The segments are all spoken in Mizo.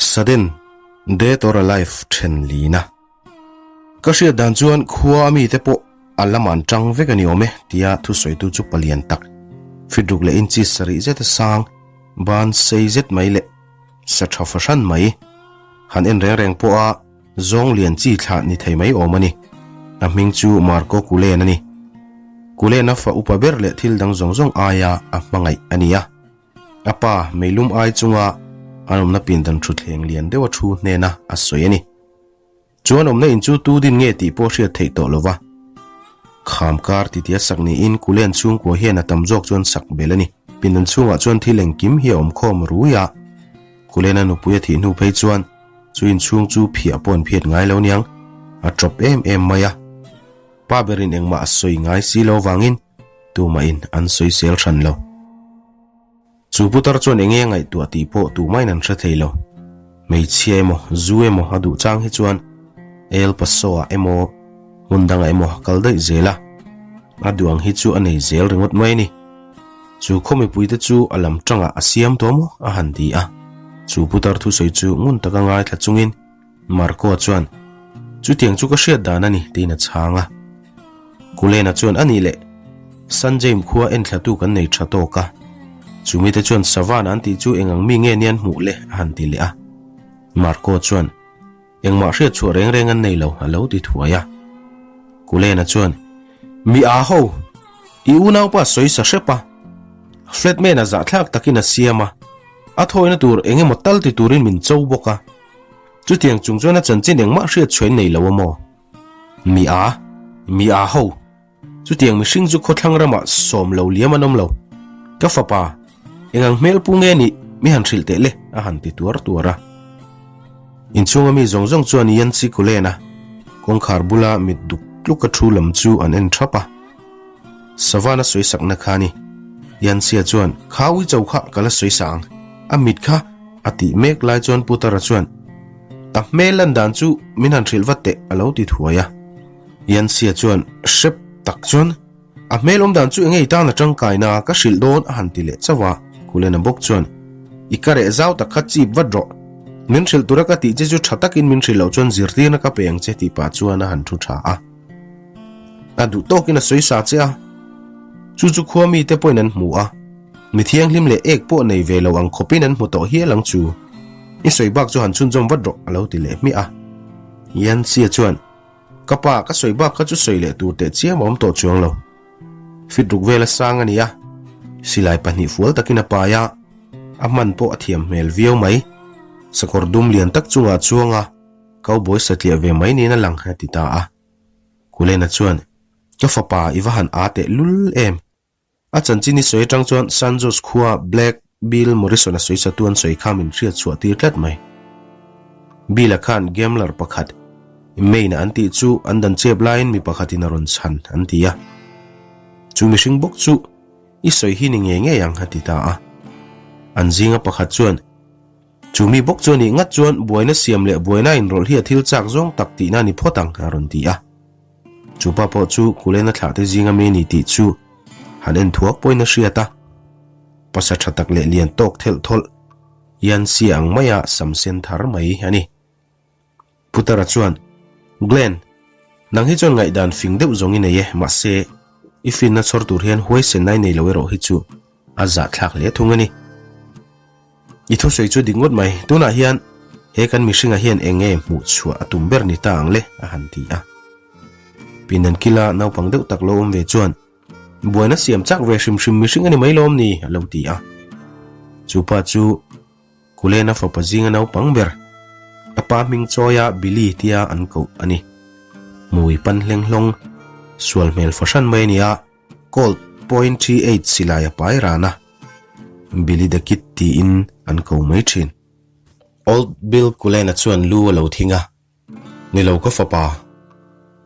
Sudden Death or Alive then lina. Ka hriat dan chuan khua a mite pawh a lam an tang vek a ni awm e tia thusawitu chu palian tak fitruk leh inchi sarih zeta sang ban sei zet mai leh sa tha fahran mai han en reng reng pawha zawng lian chi thlah ni thei mai awm a ni. A hming chu Marco Cullen a ni. Cullen-a fa upa ber leh thil dang zawng zawng aia a hmangaih a ni a. A pa meilum ai chunga an awmna pindan thutthleng lian deuh a thu hnena a sawi a ni. Chuan awmna in chu tu din nge tih pawh hriat theih tawh lo va. Kham kar titia sak niin Kulen chhungkua hian a tam zawk chuan sak bel a ni. Pindan chhungah chuan thil engkim hi a awm khawm rui a. Kulena nupui a thih hnu phei chuan chu inchhung chu phiah pawh an phiat ngai lo niang, a tawp em em mai a. Pa berin engmah a sawi ngai si lo vangin tumahin an sawisel hran lo. Chu putar chuan enge a ngaihtuah tih pawh tumahin an hre thei lo. Hmeichhia emaw, zu emaw a duh chang hi chuan El Paso-ah emaw, hmun dangah emaw a kal daih zel a. A duh ang hi chu a nei zel ringawt mai a ni. Chu khaw mipuite chu a lam tangah a siam tawh maw a han ti a. Chu putar thusawi chu ngun taka ngaithla chungin Marco chuan, Chutiang chu ka hriat dan a ni, tiin a chhang a. Kulena chuan, A nih leh, San James khua enthlatu kan nei tha tawk a. Chumite chuan Savannah an tih chu eng ang mi nge nia an hmuh le? a han ti leh a. Marco chuan, Engmah hriat chhuah reng reng an nei lo, a lo ti thuai a. Kulena chuan, Mi aa ho! I unaupa sawi sa hrep a. Flatman-a zahthlak takin a siam a. A thawina tur eng emaw tal ti turin min cho bawk a. Chutiang chung chuan a chanchin engmah hriat chhuah in nei lo a maw? Mi a, mi a ho. Chutiang mihring chu khawthlang ramah sawm lo liam an awm lo. Ka fapa, eng ang hmel pu nge nih mi han hrilh teh le a han ti tuar tuar a. Inchhunga mi zawng zawng chuan Yancy Cullen-a kawngkhar bula mit duk tluk a thu lam chu an en thap a. Savannah sawisakna kha ni. Yancy-a chuan, Kha uicho kha ka la sawisa ang. A mit kha a tih mek lai chuan Putara chuan, A hmel lan dan chu min han hrilh vat teh a lo ti thuai a. Yancy-a chuan hrep tak chuan, A hmel awm dan chu enge i tan a tangkaina ka hrilh dawn a han ti leh chauh a. Kulena bawk chuan, I ka reh zau tak kha chip vat rawh. Min hrilh tura ka tih che chu tha takin min hrilh loh chuan zirtirna ka pe ang che tih pah chuan a han thu tha a. A duh tawkin a sawi sa che a, chu chu khua mite pawhin an hmu a, mi thianghlim leh ek pawh nei ve lo ang khawpin an hmu tawh hial ang chu. I sawi bak chu han chhunzawm vat rawh a lo ti leh hmiah a. Yancy-a chuan, Ka pa, ka sawi bak kha chu sawi leh tur teh chiam a awm tawh chuang lo. Fit ruk vel a sang a ni a, silai pahnih fual takin a pai a, a hman pawh a thiam hmel viau mai. Sakawr dum lian tak chungah a chuang a, Cowboy satliah ve mai niin a lang a ti ta a. Kulena chuan, Ka fapa i va han aa teh lul em? A chanchin i sawi atang chuan San Jose khua Black Bill Morrison a sawi satu an sawi kha min hriat chhuah tir tlat mai. Bill-a khan gambler pakhat Maine-a an tih chu an dan chep laiin mi pakhatin a rawn chhan an ti a. Chu mihring bawk chu i sawi hi ni ngei ngei ang a ti ta a. An zinga pakhat chuan, Chu mi bawk chu a nih ngat chuan buaina siam leh buaina inrawlh hi a thil chak zawng tak tihna a ni phawt ang, a rawn ti a. Chu pa pawh chu Kulena thlahte zinga mi a ni tih chu han en thuak pawhin a hriat a. Pasa tha tak leh lian tawk thelh thawlh Yancy ang maia sam sen thar mai a ni. Putara chuan, Glenn, nang hi chuan ngaihdan fing deuh zawng i nei e, mahse, i finna chhawr tur hian huaisenna i nei lo erawh hi chu a zahthlak hle thung a ni. I thusawi chu dik ngawt mai, tunah hian he kan mihringah hian eng nge hmuh chhuah a tum ber ni ta ang le? a han ti a. Pinan kila naupang deuh tak lo awm ve chuan, Buaina siam chak ve hrim hrim mihring a ni mai lawm ni? a lo ti a. Chu pa chu Kulena fapa zinga naupang ber, a pa hming chawia Billy tia an koh a ni. Hmui pan hleng hlawng, sual hmel fahran mai a ni a. Colt point 38 silai a pai ran a, Billy the Kid tiin an ko mai thin. Old Bill Cullen-a chuan lu a lo thing a, Ni lo ka fapa,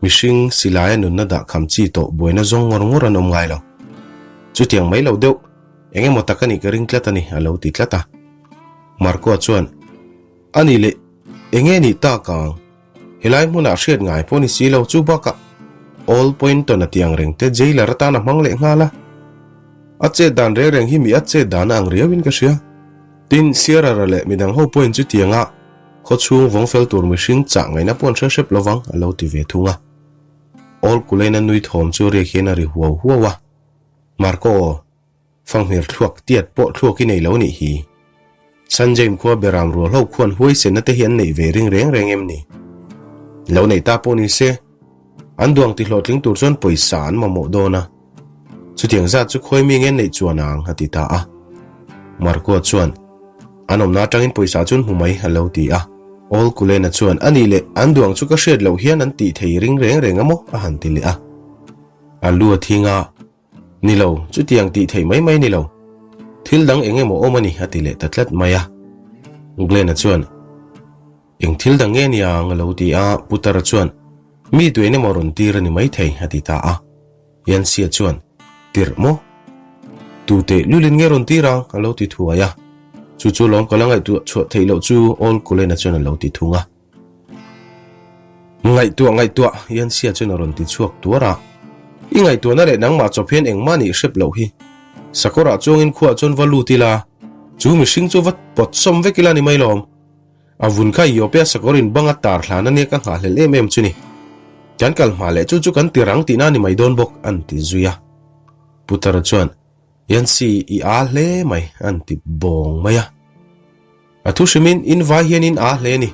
mihring silaia nunna dah kham chi tawh buaina zawng ngawr ngawr an awm ngai lo. Chutiang mai lo deuh, eng emaw tak a nih ka ring tlat a ni, a lo ti tlat a. Marco-a chuan, A nih leh, eng nge nih tak ang? Helai hmunah hriat ngai pawh ni si lo chu bakah Old Poynton a tiang reng te jailer atan a hmang leh nghal a. A chet dan reng reng hi mi a chet dan a ang riau in ka hria. Tin, Sierra-ra leh midang ho pawhin chutianga. Khawchhung vawng fel tur mihring chah ngaihna pawh an hre hrep lovang, a lo ti ve thung a. Old Cullen-a nui thawm chu riak hian a ri huau huau a. Marco, fanghmir thluak tiat pawh thluak i nei lo nih hi. San James khua beram rual ho khuan huaisenna te hi an neih ve ring reng reng em ni? Lo neih ta pawh ni se, an duang ti hlawhtling tur chuan pawisa an mamawh dawn a. Chutiang zat chu khawi mi nge neih chuan ang a ti ta a. Marco chuan, An awmna atangin pawisa chu an hmu mai a lo ti a. Old Cullen-a chuan, A nih leh, an duang chu ka hriat loh hian an tih thei ring reng reng a maw? a han ti leh a. A lu a thing a, Ni lo, chutiang tih theih mai mai ni lo. Thil dang eng emaw awm a ni a ti leh ta tlat mai a. Glenn-a chuan, Eng thil dang nge nia ang a lo ti a, Putara chuan, Mi tuin emaw rawn tir a ni maithei a ti ta a. Yancy-a chuan, Tirh maw? Tu teh lulin nge rawn tir ang? a lo ti thuai a. Chu chu lawm ka la ngaihtuah chhuah theih loh chu Old Cullen-a chuan a lo ti thung a. Ngaihtuah ngaihtuah, Yancy-a chuan a rawn ti chhuak tuar a. I ngaihtuahna leh nangmah chawp hian engmah nih hrep loh hi. Sakawrah chuangin khuaah chuan va lut ila, chu mihring chu va pawt sawm vek ila ni mai lawm. A vun kha Iopea sakawrin bang a tar hlan a nia ka nghahhlelh em em chu ni. Kan kal hma leh chu chu kan ti rang tihna a ni mai dawn bawk, an ti zui a. Putara chuan, Yancy, i aa hle mai, an ti bawng mai a. A thu hrimin, in vai hian in aa hle a ni.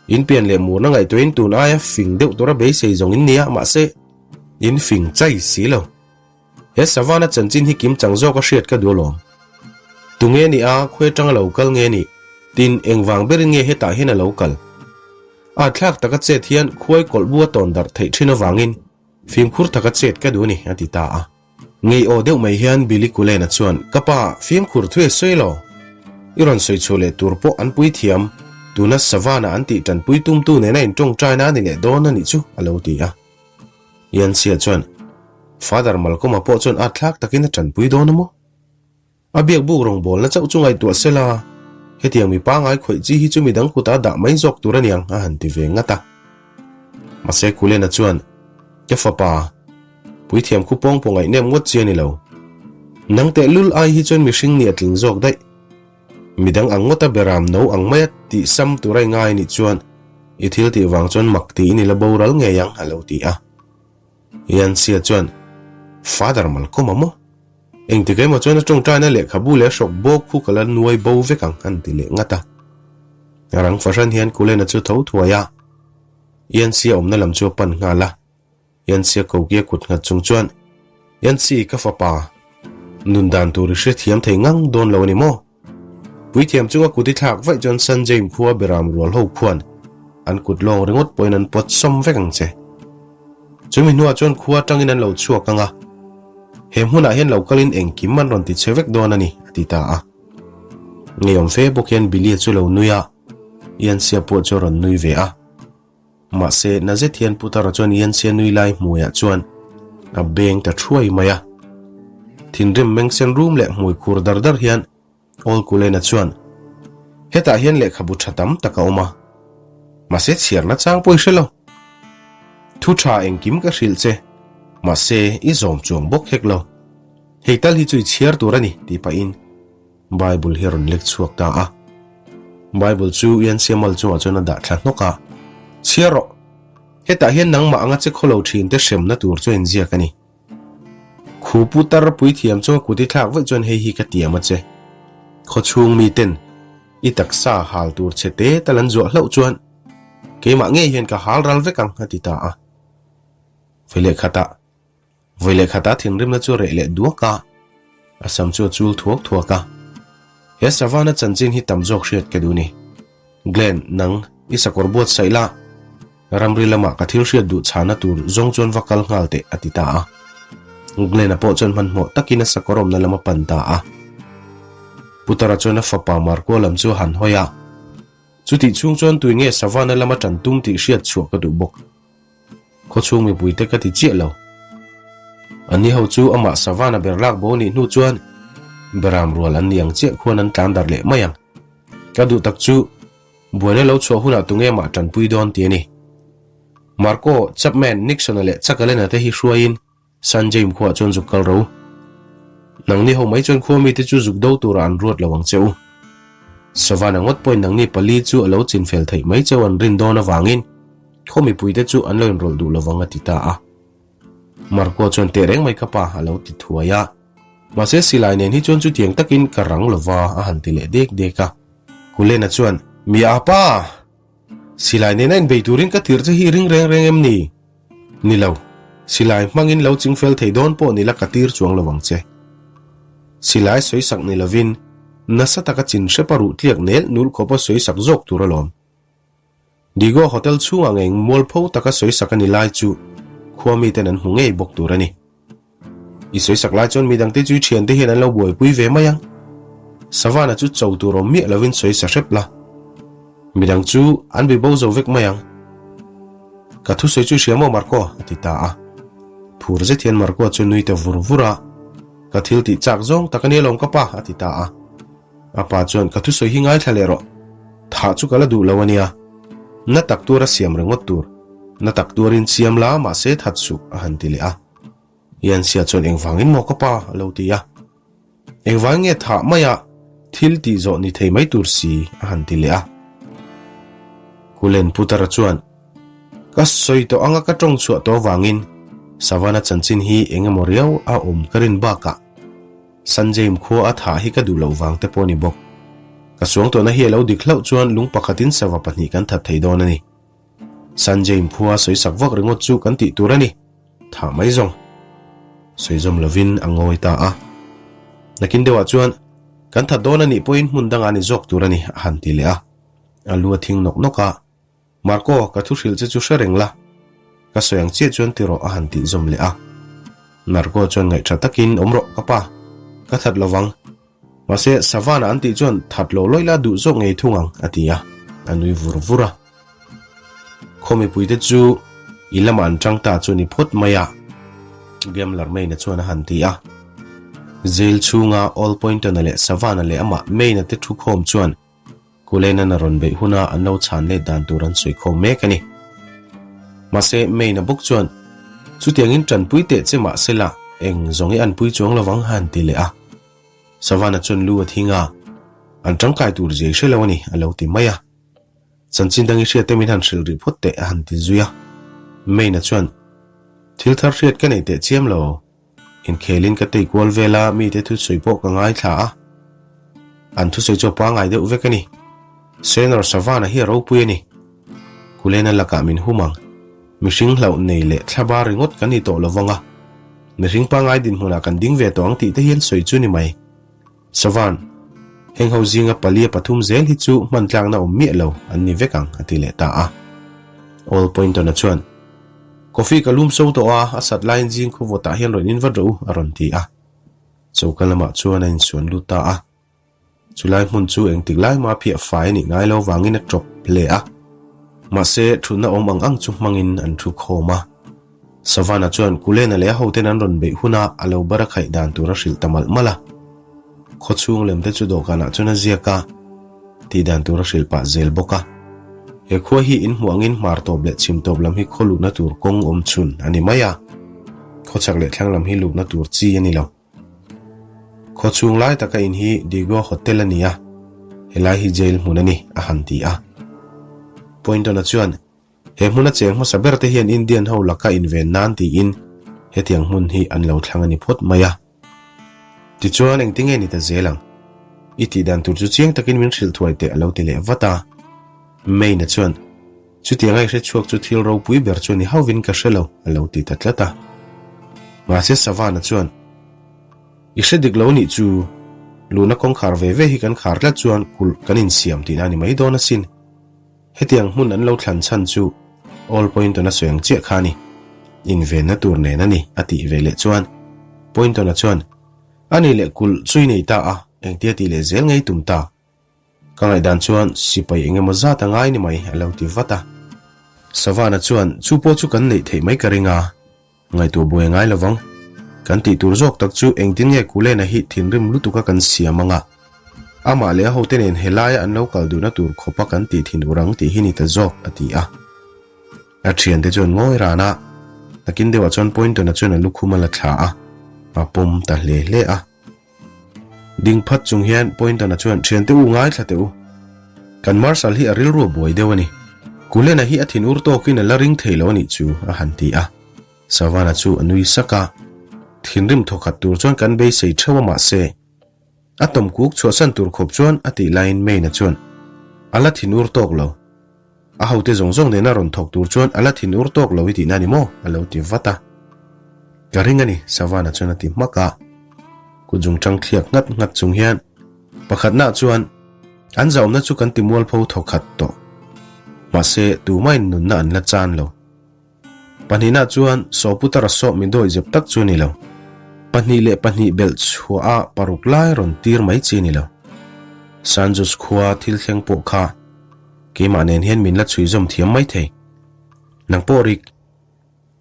In pian leh murna ngaihtuahin tun aia fing deuh tura beisei zawng in nia, mahse, in fing chai si lo. He Savannah chanchin hi kim chang zawk a hriat ka duh alawm. Tunge ni a, khawi atang a lo kal nge ni? Tin, engvang berin nge hetah hian a lo kal? A thlak taka chet hian khuai kawlh bu a tawn darh theih thin avangin fimkhur taka chet ka duh a ni, a ti ta a. Ngei aw deuh mai hian Billy Cullen-a chuan, Ka pa, fimkhur thu e sawi lo. I rawn sawi chhuah leh tur pawh an pui thiam. Tuna Savannah an tih tanpui tumtu nena inṭawngṭaina a ni leh dawn a nih chu, a lo ti a. Yancy-a chuan, Father Malcolm-a pawh chuan at thlak takin a tanpui dawn a maw? A biak buk rawngbawlna chauh chu ngaihtuah se la, hetiang mi pangai khawih chi hi chu midang kutah dah mai zawk tur a niang a han ti ve ngat a. Mahse Cullen-a chuan, Ka fapa, puithiam khu pawng pawh ngaihnem ngawt chi a ni lo. Nang tehlul ai hi chuan mihring nih a tling zawk daih. Midang ang ngawta beram no ang maia tih sam tur a i ngai nih chuan i thil tih vang chuan mak tiin i la boral ngei ang a lo ti a. Yancy-a chuan, Father Malcolm-a maw? Engtik emaw chuan a tawngtaina lehkhabu leh a hrawk bawk khu ka la nuai bo vek ang an ti leh ngat a. Rang fahran hian Cullen-a chu tho thuai a, Yancy-a awmna lam chu a pan nghal a. Yancy-a kokia kut nghat chung chuan, Yancy, ka fapa, nun dan tur i hrethiam thei ngang dawn lo a ni maw? Puithiam chunga kut i thlak vaih chuan San James khua beram rual ho khuan an kut lawng ringawt pawhin an pawt sawm vek ang che. Chumi hnuah chuan khua atangin an lo chhuak ang a, he hmunah hian lo kalin engkim an rawn ti che vek dawn a ni, a ti ta a. Ngeiawm fe bawk hian Billy-a chu lo nui a, Yancy-a pawh chu a rawn nui ve a. Mahse, na zet hian Putara chuan Yancy-a nui lai hmuiah chuan a beng ta thuai mai a. Thinrim meng sen rum leh hmui khur dar dar hian Old Cullen-a chuan, Hetah hian lehkhabu tha tam tak a awm a, mahse chhiarna chang pawh i hre lo. Thu tha engkim ka hrilh che, mahse i zawm chuang bawk hek lo. Hei tal hi chu i chhiar tur a ni, tih pahin Bible hi a rawn lek chhuak ta a. Bible chu Yancy-a mal chungah chuan a dah thla hnawk a, Chhiar rawh! Hetah hian nangmah anga che khawlo thin te hremna tur chu a inziak a ni. Khu pu tar puithiam chunga kut i thlak vaih chuan hei hi ka tiam a che. Khawchhung miten i taksa hal tur che te tal an zuah hlauh chuan keimah ngei hian ka hal ral vek ang a ti ta a. Veleh khatah Vawi leh khata thinrimna chu reh leh duak a, a sam chu a chul thuak thuak a. He Savannah chanchin hi tam zawk hriat ka duh ni. Glenn, nang, i sakawr buatsaih la, ramri lamah ka thil hriat duh chhana tur zawng chuan va kal nghal teh, a ti ta a. Glenn-a pawh chuan hmanhmawh takin a sakawr awmna lam a pan ta a. Putara chuan a fapa Marco lam chu a han hawi a. Chutih chhung chuan tui nge Savannah lama tan tum tih hriat chhuah ka duh bawk. Khawchhung mipuite ka ti chiah lo. Anni ho chu amah Savannah ber lak bo nih hnu chuan Beram rual an ni ang chiah khuan an tlan darh leh mai ang. Ka duh tak chu buaina lo chhuah hunah tunge mah tanpui dawn ti a ni. Marco, Chapman, Nixon-a leh Chakalena te hi hruaiin San James khuaah chuan zuk kal ro. Nangni ho mai chuan khua mite chu zuk do turah an ruat lo ang che u. Savannah ngawt pawhin nangni pali chu a lo chinfel theih mai cheu an rin dawn avangin khaw mipuite chu an lo inrawlh duh lovang a ti ta a. Marco chuan teh reng mai ka pa a lo ti thuai a. Mahse silai nen hi chuan chutiang takin ka rang lova a han ti leh dek dek a. Kulena chuan, Mi a pa! Silai nena inbei turin ka tirh che hi i ring reng reng em ni? Ni lo, silai hmangin lo chingfel thei dawn pawh ni la ka tir chuang lo ang che. Silai sawisak ni lovin nasa taka chin hrepa ruh tliak nel nul khawpa sawisak zawk tur alawm. Digo Hotel chhungah ngei mualpho taka sawisak a ni lai chu khua miten an hmu ngei bawk tur a ni. I sawisak lai chuan midangte chu i thiante hian an lo buaipui ve mai ang. Savannah chu cho tur awm miah lovin sawisa hrep la. Midang chu an bi bo zo vek mai ang. Ka thusawi chu i hria maw Marco? a ti ta a. Phur zet hian Marco chu nui ta vur vur a. Ka thil tih chak zawng tak a nia lawm ka pa a ti ta a. A pa chuan ka thusawi hi ngaithla leh rawh. Thah chu ka la duh lo a nia. Na tak tuar a siam ringawt tur. Na tak tuarin siam la mahse that suh a han ti leh a. Yanxia chuan engvangin maw ka pa a lo ti a. Engvangin nge thah maia thil tih zawh ni thei mai tur si a han ti leh a. Kulen Putara chuan ka sawi tawh anga ka tawng chhuah tawh avangin Savannah chanchin hi eng emaw riau a awm ka rin bakah Sanjay-im khua a thah hi ka duh loh vang te pawh a ni bawk. Ka suangtuahna hi a lo dik hlauh chuan lung pakhatin sava pahnih kan that thei dawn a ni. Sanjay-im khua sawisak vak ringawt chu kan tih tur a ni. Thah mai zawng. Sawi zawm lovin a ngawi ta a. Nakin deuhah chuan, Kan that dawn a nih pawhin hmun dangah a ni zawk tur a ni, a han ti leh a. A lu a thing nawk nawk a. Marco, ka thu hrilh che chu hre reng la. Ka sawi ang chiah chuan ti rawh, a han tih zawm leh a. Marco chuan ngaihṭha takin, Awm rawh, ka pa. Ka that lovang. Mahse, Savannah an tih chuan that lo lawih la duh zawk ngei thung ang, a ti a. A nui vur vur a. Khaw mipuite chu i lamah an tang ta chu ni phawt mai a, Gambler Main-a chuan a han ti a. Jail chhunga Old Poynton-a leh Savannah leh amah Main-a te thu khawm chuan Cullen-an a rawn beih huna an lo chhan let dan tur an sawi khawm mek a ni. Mahse, Main-a bawk chuan chutiangin tanpui teh che mahsela eng zawng i anpui chuang lovang a han ti leh a. Savannah chuan lu a thing a, An tangkai tur zia i hre lo a ni, a lo ti mai a. Chanchin dang i hriat te min han hrilh rih phawt teh a han ti zui a. Main-a chuan, Thil thar hriat ka nei teh chiam lo. Inkhelin ka tei kual vel a, mite thusawi pawh ka ngaithla a. An thusawi chu a pangai deuh vek a ni. Senor Savannah hi a ropui a ni. Kulena lakah min hum ang. Mihring hlauh nei leh thlabar ringawt kan ni tawh lo vang a. Mihring pangai dinhmunah kan ding ve tawh ang tih te hian sawi chu ni mai. Savan, heng ho zinga palia pathum zel hi chu hman tlakna awm miah lo an ni vek ang a ti leh ta a. Old Poynton-a chuan, Coffee ka lum so tawh a, a sat laiin zing khaw vawtah hian rawn in vat rawh u a rawn ti a. Choka lamah chuan a insuan lut ta a. Chulai hmun chu engtik lai mah phiah fai a nih ngai lo vangin a tawp hle a. Mahse, thutna awm ang ang chu hmangin an thu khawm a. Savannah chuan Cullen-a leh a hoten an rawn beih huna a lo bar a khaih dan tur a hrilh ta malh malh a. Khaw chhung lem te chu dawhkanah chuan a ziak a, tih dan tur a hrilh pah zel bawk a. He khua hi in hmuh angin hmar tawp leh chhim tawp lam hi khaw luhna tur kawng awm chhun a ni mai a, khaw chhak leh thlang lam hi luhna tur chi a ni lo. Khaw chhung lai taka in hi Diego Hotel a ni a, helai hi jail hmun a ni, a han ti a. Poynton-a chuan, He hmuna cheng hmasa ber te hian Indian ho laka inven nan tiin hetiang hmun hi an lo thlang a ni phawt mai a. Tichuan engtinge ni ta zel ang? I tih dan tur chu chiang takin min hrilh thuai teh a lo ti leh vat a. Main-a chuan, Chutiang a i hre chhuak chu thil ropui ber chu ni hauvin ka hre lo a lo ti ta tlat a. Mahse Savannah chuan, I hre dik lo nih chu, luhna kawngkhar ve ve hi kan khar tlat chuan kulh kan insiam tihna a ni mai dawn asin. Hetiang hmun an lo thlan chhan chu All Poynton-a sawi ang chiah kha a ni. Invenna tur nen a ni, a tih ve leh chuan Poynton-a chuan, A ni leh kulh chu i nei ta a, engtia tih leh zel ngei tum ta? Ka ngaihdan chuan sipai eng emaw zat a ngai ni mai, a lo ti vat a. Savannah chuan, Chu pawh chu kan neih theih mai ka ring a. Ngaihtuah buai a ngai lo vang. Kan tih tur zawk tak chu engtin nge Kulena hi thinrim lutuka kan siam anga amah leh a hote nen helaia an lo kal duhna tur khawpa kan tih thin ur ang tih hi ni ta zawk, a ti a. A thiante chuan ngawi ran a, nakin deuhah chuan Poynton-a chuan a lukhum a la thla a, a pawm ta hle hle a. Ding phat chung hian Poynton-a chuan, Thiante u, ngaithla teh u. Kan Marshal hi a rilru a buai deuh a ni. Cullen-a hi a thinur tawkin a la ring thei lo a nih chu, a han ti a. Savannah chu a nui sak a. Thinrim thawkhat tur chuan kan beisei theuh a mahse, a tawmkuk chhuahsan tur khawp chuan a tih laiin Maine-a chuan a la thinur tawk lo. A hote zawng zawng nena rawn thawk tur chuan a la thinur tawk lo i tihna a ni maw? a lo ti vat a. Ka ring a ni, Savannah chuan a ti hmak a. Kut zungṭang thliak nghat nghat chung hian pakhatnaah chuan an zahawmna chu kan ti mualpho thawkhat tawh. Mahse, tumahin nunna an la chan lo. Pahnihna chuan Sawputara sawh mi dawi zep tak chu a ni lo. 2 leh 2 belh chhuah a paruk lai rawn tir mai chi a ni lo. San Jose khua thil thleng pawh kha keimah nen hian min la chhui zawm thiam mai thei. Nang pawh Rick,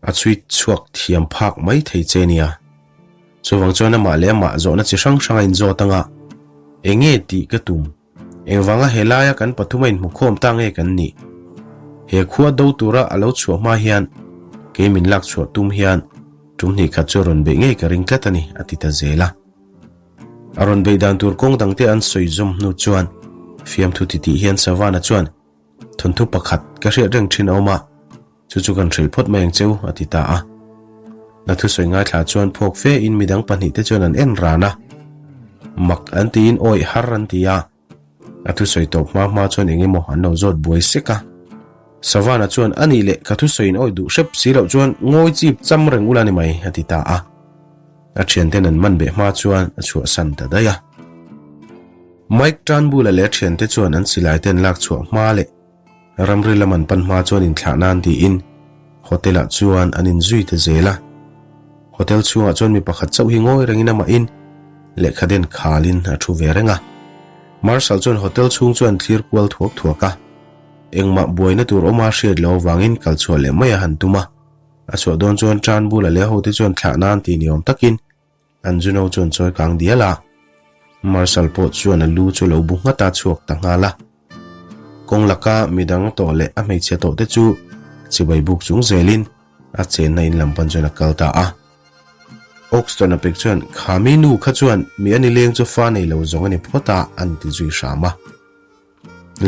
a chhui chhuak thiam phak mai thei che nia. Chuvang chuan amah leh amah zawhna chi hrang hrang a inzawt anga enge tih ka tum. Engvanga helaia kan pathuma inhmukhawm ta nge kan nih? He khua do tura a lo chhuah hma hian kei min lak chhuah tum hian tum hnih khat chu a rawn beih ngei ka ring tlat a ni, a ti ta zel a. A rawn beih dan tur kawng dangte an sawi zawm hnu chuan fiamthu titih hian Savannah chuan thawnthu pakhat ka hriat reng thin a awm a, Chu chu kan hrilh phawt mai ang che u, a ti ta a. Na thusawi ngaithla chuan phawk fe in midang pahnihte chuan an en ran a. Mak an tiin awih har an ti a. A thusawi tawp hma hma chuan eng emaw an lo zawt buai sek a. Savannah chuan a nih leh ka thusawi in awih duh hrep si loh chuan ngawi chip cham reng ula ni mai, a ti ta a. A thianten an man beh hma chuan a chhuahsan ta daih a. Mike Turnbull-a leh a thiante chuan an silai te an lak chhuah hma leh Ramri lam an pan hma chuan inthlah nan tiin hotel ah chuan an inzui ta zel a. Hotel chhungah chuan mi pakhat chauh hi ngawi rengin amahin lehkha den khalin a thu ve reng a. Marshal chuan hotel chhung chu an thlir kual thuak thuak a. Engmah buaina tur awma hriat loh avangin kal chhuah leh mai a han tum a. A chhuah dawn chuan tan bula leh hote chuan thlah nan ti ni awm takin An Juno chuan chawi kang dial a, Marshal pawh chuan a lu chu lo bu nghat a chhuak ta nghal a. Kawng laka midang tawh leh a hmeichhia tawh te chu chibai buk chung zelin a chenna in lam pan chuan a kal ta a. Oxton a pek chuan kha mi nu kha chuan mi a nileng chu fa nei lo zawng a ni phawt a an ti zui hram a.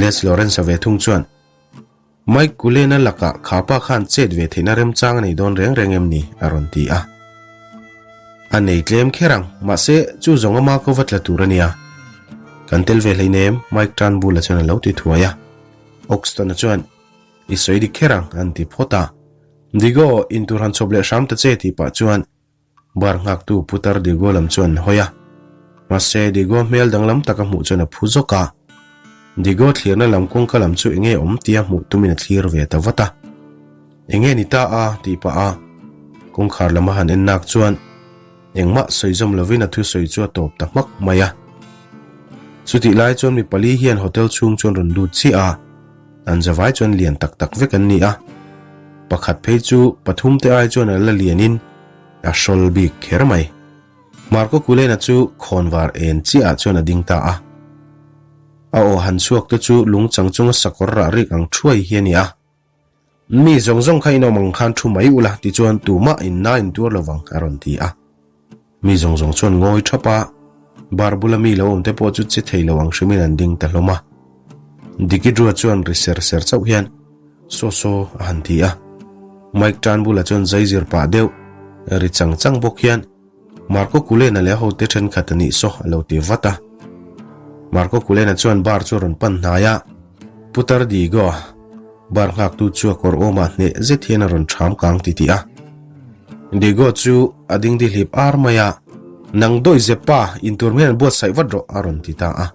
Les Lawrence-a ve thung chuan Mike Cullen-a lakah kha pa khan chet ve theihna remchang a nei dawn reng reng em ni? a rawn ti a. A nei tlem kher ang, mahse chu zawng ama ko va tla tur a nia. Kan tel ve hleinem, Mike Turnbull-a chuan a lo ti thuai a. Oxton-a chuan, I sawi dik kher ang, an ti phawt a. Digo, intur han chhawp leh hram ta che tih pah chuan Bar nghaktu Putar Diego lam chu an hawi a, mahse Diego hmel danglam tak a hmuh chuan a phu zawk a. Diego thlirna lam kawngka lam chu enge awm tia hmuh tumin a thlir ve ta vat a. Enge ni ta a? tih pah a kawngkhar lam a han en nak chuan engmah sawi zawm lovin a thusawi chu a tawp ta hmak mai a. Chutih lai chuan mi pali hian hotel chhung chuan rawn lut chiah a. An zavai chuan lian tak tak vek an ni a, pakhat phei chu pathum te ai chuan a la lianin a hrawl bik kher mai. Marco Cullen-a chu khawnvar en chiahah chuan a ding ta a, a aw han chhuak te chu lung chang chunga sakawr rah rik ang thuai hi a ni a. Mi zawng zawng kha inawm ang khan thu mai ula tichuan tumah inna intuar lovang a rawn ti a. Mi zawng zawng chuan ngawi thap a, bar bula mi lo awm te pawh chu che thei lo ang hrimin an ding ta hlawm a. Dikidrua chuan ri ser ser chauh hian, Saw saw a han ti a. Mike Turnbull-a chuan zai zir pah deuh ri chang chang bawk hian, Marco Cullen-a leh a hote thenkhat a nih saw a lo ti vat a. Marco Cullen-a chuan bar chu a rawn pan hnai a, Putar Diego, Bar nghaktu chu a kawr awmah hneh zet hian a rawn ṭham kang titih a. Diego chu a ding dihlip ar mai a, Nang dawih zep pa, intur hmel an buatsaih vat rawh, a rawn ti ta a.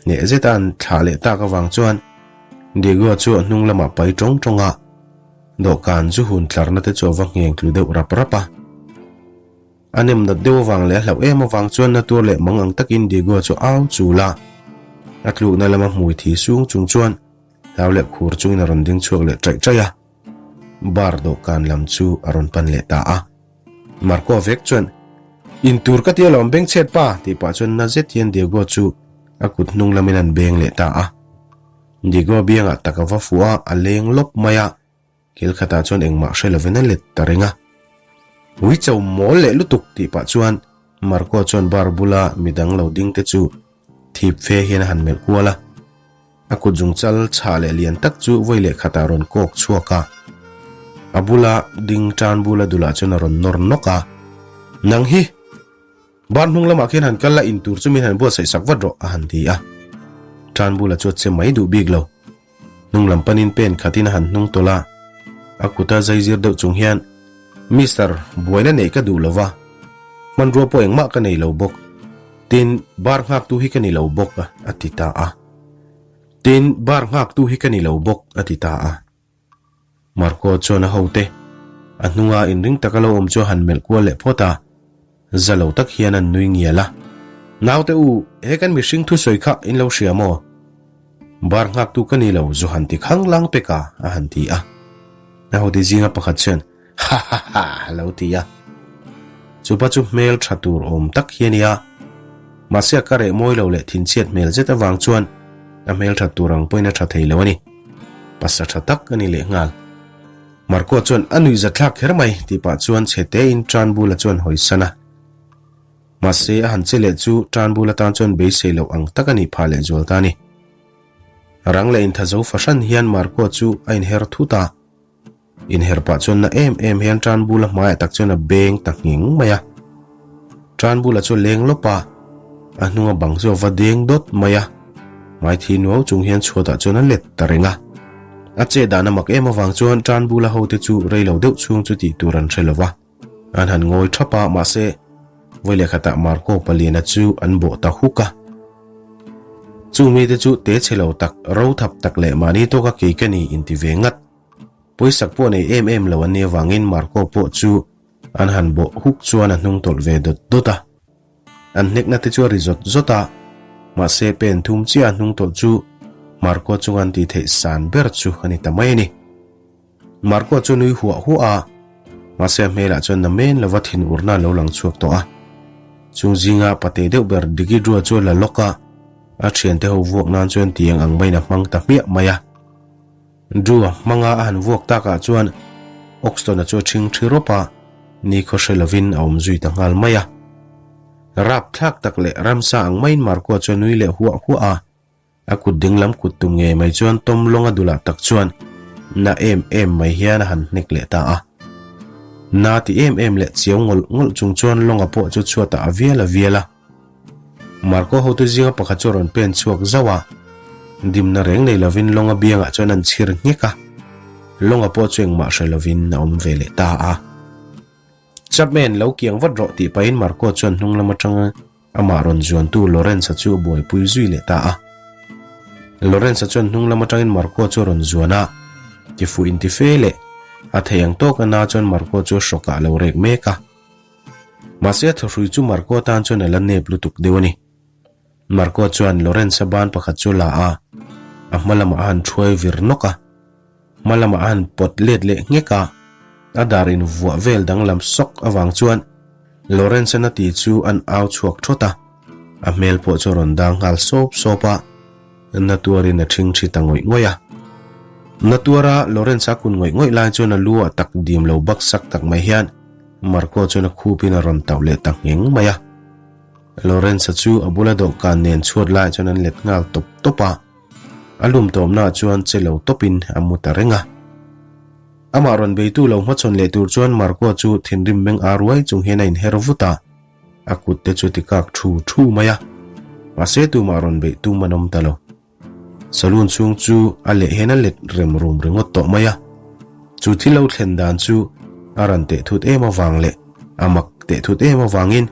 Hneh zeta an thlah leh tak avang chuan Diego chu a hnung lamah pai tawng tawng a, dawhkan zu hun tlarna te chu a va ngheng tlu deuh rap rap a. A nem nat deuh avang leh a hlauh em avang chuan na tur leh mang ang takin Diego chu au chul a, a tlukna lama hmui thi sung chung chuan Hlau leh khur chungin a rawn ding chhuak leh ṭaih ṭaih a, bar dawhkan lam chu a rawn pan leh ta a. Marco vek chuan, In tur ka ti alawm bengchhet pa, tih pah chuan na zet hian Diego chu a kut hnung lamin an beng leh ta a. Diego biangah tak a va fuh a, a leng lawp mai a. Kil khatah chuan engmah hre lovin a let ta reng a. Ui cho mawl leh lutuk tih pah chuan Marco chuan bar bula midang lo ding te chu thip fe hian a han melh kual a. A kut zungchal chhah leh lian tak chu vawi leh khatah a rawn kawk chhuak a. A bula ding tan bula dulah chuan a rawn nawr nawk a, Nang hi! Bar hnung lamah khian han kal la in tur chu min han buatsaih sak vat rawh, a han ti a. Tan bula chu a che mai duh bik lo. Hnung lam panin pen khatin a han hnung tawlh a, a kuta zaizir deuh chung hian, Mister, buaina neih ka duh lo va, hmanrua pawh engmah ka nei lo bawk. Tin, bar nghaktu hi ka ni lo bawk, a ti ta a. Tin, bar nghaktu hi ka ni lo bawk, a ti ta a. Marco chuan a hote, a hnunga inring taka lo awm chu a han melh kual leh phawt a, za lo tak hian an nui ngial a. Naute u, he kan mihring thusawi kha in lo hria maw? Bar nghaktu ka ni lo, zu han ti khang lang pek a, a han ti a. A hote zinga pakhat chuan, Ha ha ha, a lo ti a. Chupa chu hmel tha tur awm tak hi a ni a. Mahse a ka reh mawi lo leh thinchhiat hmel zet avang chuan a hmel that tur ang pawhin a tha thei lo a ni. Pasa tha tak a ni lehnghal. Marco chuan a nuih zathlak kher mai tih pah chuan chhe tein Turnbull-a chuan hawisan a. Mahse a han che leh chu Turnbull atan chuan beisei loh ang tak a nih phah lehzual ta a ni. Rang leh inthazo fahran hian Marco chu a inher thut a. Inher pah chuan na em em hian Tanbula hmaiah tak chuan a beng ta nghing mai a. Tanbula chu a leng lawp a, a hnunga bang chu a va deng dawt mai a. Hmaithi nuau chung hian chhuatah chuan a let ta reng a. A chet dan a mak em avang chuan Tanbula hote chu rei lo deuh chhung chu tih tur an hre lo va. An han ngawi thap a, mahse vawi leh khatah Marco paliana chu an bawh ta huk a. Chung mite chu te chhe lo tak, ro thap tak leh mahni tawka kei ka ni inti ve ngat. Pawisak pawh nei em em lo an nih avangin Marco pawh chu an han bawh huk chuan a hnung tawlh ve dawt dawt a. An hnekna te chu a ri zawt zawt a, mahse pen thum chiah a hnung tawlh chu Marco chunga an tih theih san ber chu a ni ta mai a ni. Marco chu nui huah huah a, mahse a hmelah chuan na men lova thinurna a lo lang chhuak tawh a. Chung zinga pate deuh ber Digidrua chu a la lawk a, a thiante ho vuak nan chuan tiang ang maiin a hmang ta hmiah mai a. Drew-a hmanga a han vuak takah chuan Oxton-a chu a ṭhing ṭhi rawp a, nikhaw hre lovin a awm zui ta nghal mai a. Rapthlak tak leh ramsa ang maiin Marco-a chu a nui leh huah huah a, a kut dinglam kut tum ngei mai chuan Tom lawnga dulah tak chuan na em em mai hian a han hnek leh ta a. Na ti em em leh chiau ngawlh ngawlh chung chuan lawnga pawh chu chhuatah a vial a vial a. Marco hote zinga pakhat chu a rawn pen chhuak zauh a, dimna reng nei lovin lawnga biangah chuan an chhir nghek a, lawnga pawh chu engmah hre lovin a awm ve leh ta a. Chapman, lo kiang vat rawh tih pahin Marco chuan hnung lam atanga amah rawn zuantu Lawrence-a chu a buaipui zui leh ta a. Lawrence-a chuan hnung lam atangin Marco chu a rawn zuan a, tifuh intife leh a thei ang tawk a na chuan Marco chu a hrawkah a lo rek mek a. Mahse a thawhrui chu Marco tan chuan a la nep lutuk deuh a ni. Marco chuan Lawrence-a ban pakhat chu la a, a hma lamah a han thuai vir nawk a, hma lamah a han pawt let leh nghek a, a dar invuah vel danglam sawk avang chuan Lawrence-a na ti chu an au chhuak thawt a, a hmel pawh chu a rawn dang nghal sawp sawp a, na tuarin a ṭhing ṭhi ta ngawih ngawih a. Na tuara Lawrence-a kun ngawih ngawih lai chuan a lu ah tak dim lo baksak tak mai hian Marco chuan a khupin a rawn tauh leh ta ngheng mai a. Lawrence-a chu a bula dawhkan nen chhuat laiah chuan an let nghal tawp tawp a, a lum tawpnaah chuan che lo tawpin a mu ta reng a. Amah rawn beitu lo hmachhawn leh tur chuan Marco chu thinrim meng ar ruai chung hian a inher vut a, a kut te chu ti kak thu thu mai a, mahse tumah rawn beih tum an awm ta lo. Saloon chhung chu a leh hian a let rem rum ringawt tawh mai a, chu thil lo thlen dan chu a ran teh thut em avang leh a mak teh thut em avangin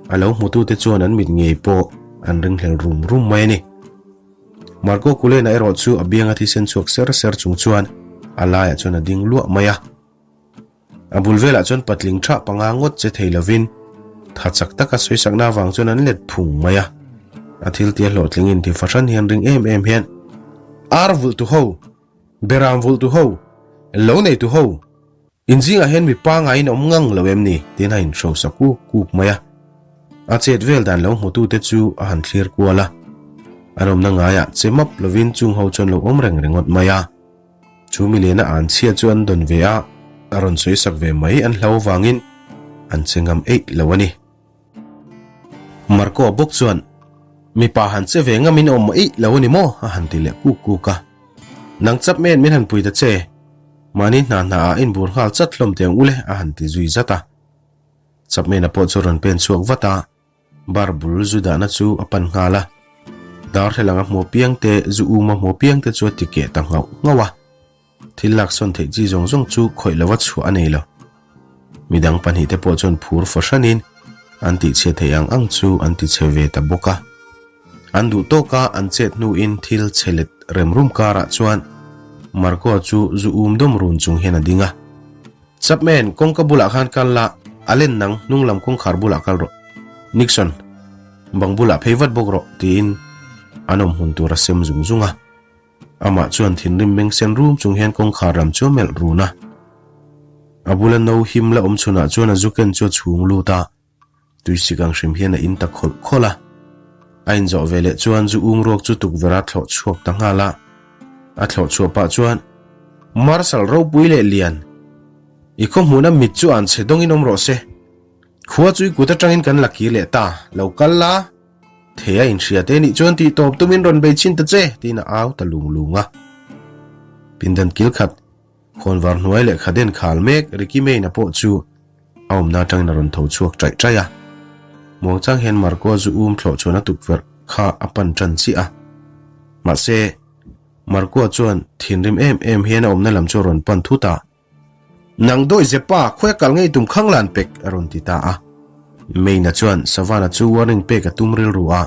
a lo hmutute chuan an mit ngei pawh an ringhlel rum rum mai a ni. Marco Cullen-a erawh chu a bianga thisen chhuak ser ser chung chuan a laiah chuan a ding luah mai a. A bul velah chuan patling tha panga ngawt che thei lovin tha chak taka sawisakna avang chuan an let phung mai a. A thil tia hlawhtling inti fahran hian ring em em hian Ar vulh tu ho! Beram vulh tu ho! Lo nei tu ho! In zingah hian mi pangaiin awm ngang lo em ni? tiin a inhrosa kuk kuk mai a. A chet vel dan lo hmutute chu a han thlir kual a. An awmna ngaiah che map lovin chung ho chuan lo awm reng ringawt mai a. Chu milena an chhia chu an dawn ve a, a rawn sawi sak ve mai an hlau avangin an che ngam eih lo a ni. Marco-a bawk chuan. Mipa han che ve ngam in awm eih lo a ni maw? a han ti leh kuk kuk a. Nang chap men min han pui ta che. Mahni hna hna ah inbur nghal chat hlawm teh ang ule a han ti zui zat a. Chapmena pawh chu rawn pen chhuak vat a, bar bul zu dahna chu a pan nghal a. Darthlalang a hmuh apiang te, zu um a hmuh apiang te chu a ti keh ta nghauh nghauh a. Thil laksawn theih chi zawng zawng chu khawih lova chhuah a nei lo. Midang pahnihte pawh chuan phur fahranin an tihchhiat theih ang ang chu an tichhe ve ta bawk a. An duh tawka an chet hnuin thil chhe let rem rum karah chuan Marco-a chu zu um dawm run chung hian a ding a. Chapman, kawngka bulah khan kal la, a len nang hnung lam kawngkhar bulah kal rawh. Nixon, bang bulah phei vat bawk rawh, tiin an awm hmun tur a sem zung zung a. Amah chuan thinrim meng sen rum chung hian kawngkhar lam chu a melh run a. A bula no him la awm chhunah chuan a zu ken chu a chhung lut a, tuisik ang hrim hian a in ta khawlh khawlh a. A inzawh ve leh chuan zu um ruak chu tukverh a thlawh chhuak ta nghal a. A thlawh chhuah pah chuan, Marshal ropui leh lian, i khaw hmuhna mit chu an chhe dawngin awm rawh se. Khua chu i kut atangin kan la kir leh ta, lo kal la. Thei a inhria te nih chuan tih tawp tumin rawn bei chhin ta che, tiin a au ta lung lung a. Pindan kil khat, khawnvar hnuai leh khaden khal mek Ricky Main-a pawh chu a awmna atangin a rawn tho chhuak ṭaih ṭaih a. Muangchang hian Marco-a zu um thlawh chuan a tukverh kha a pan ṭan chiah a. Mahse, Marco-a chuan thinrim em em hian a awmna lam chu a rawn pan thut a. Nang dawi Zepa, khawi a kal ngei tum khang lan pek, a rawn ti ta a. Main-a chuan Savannah chu warning pek a tum rilru a,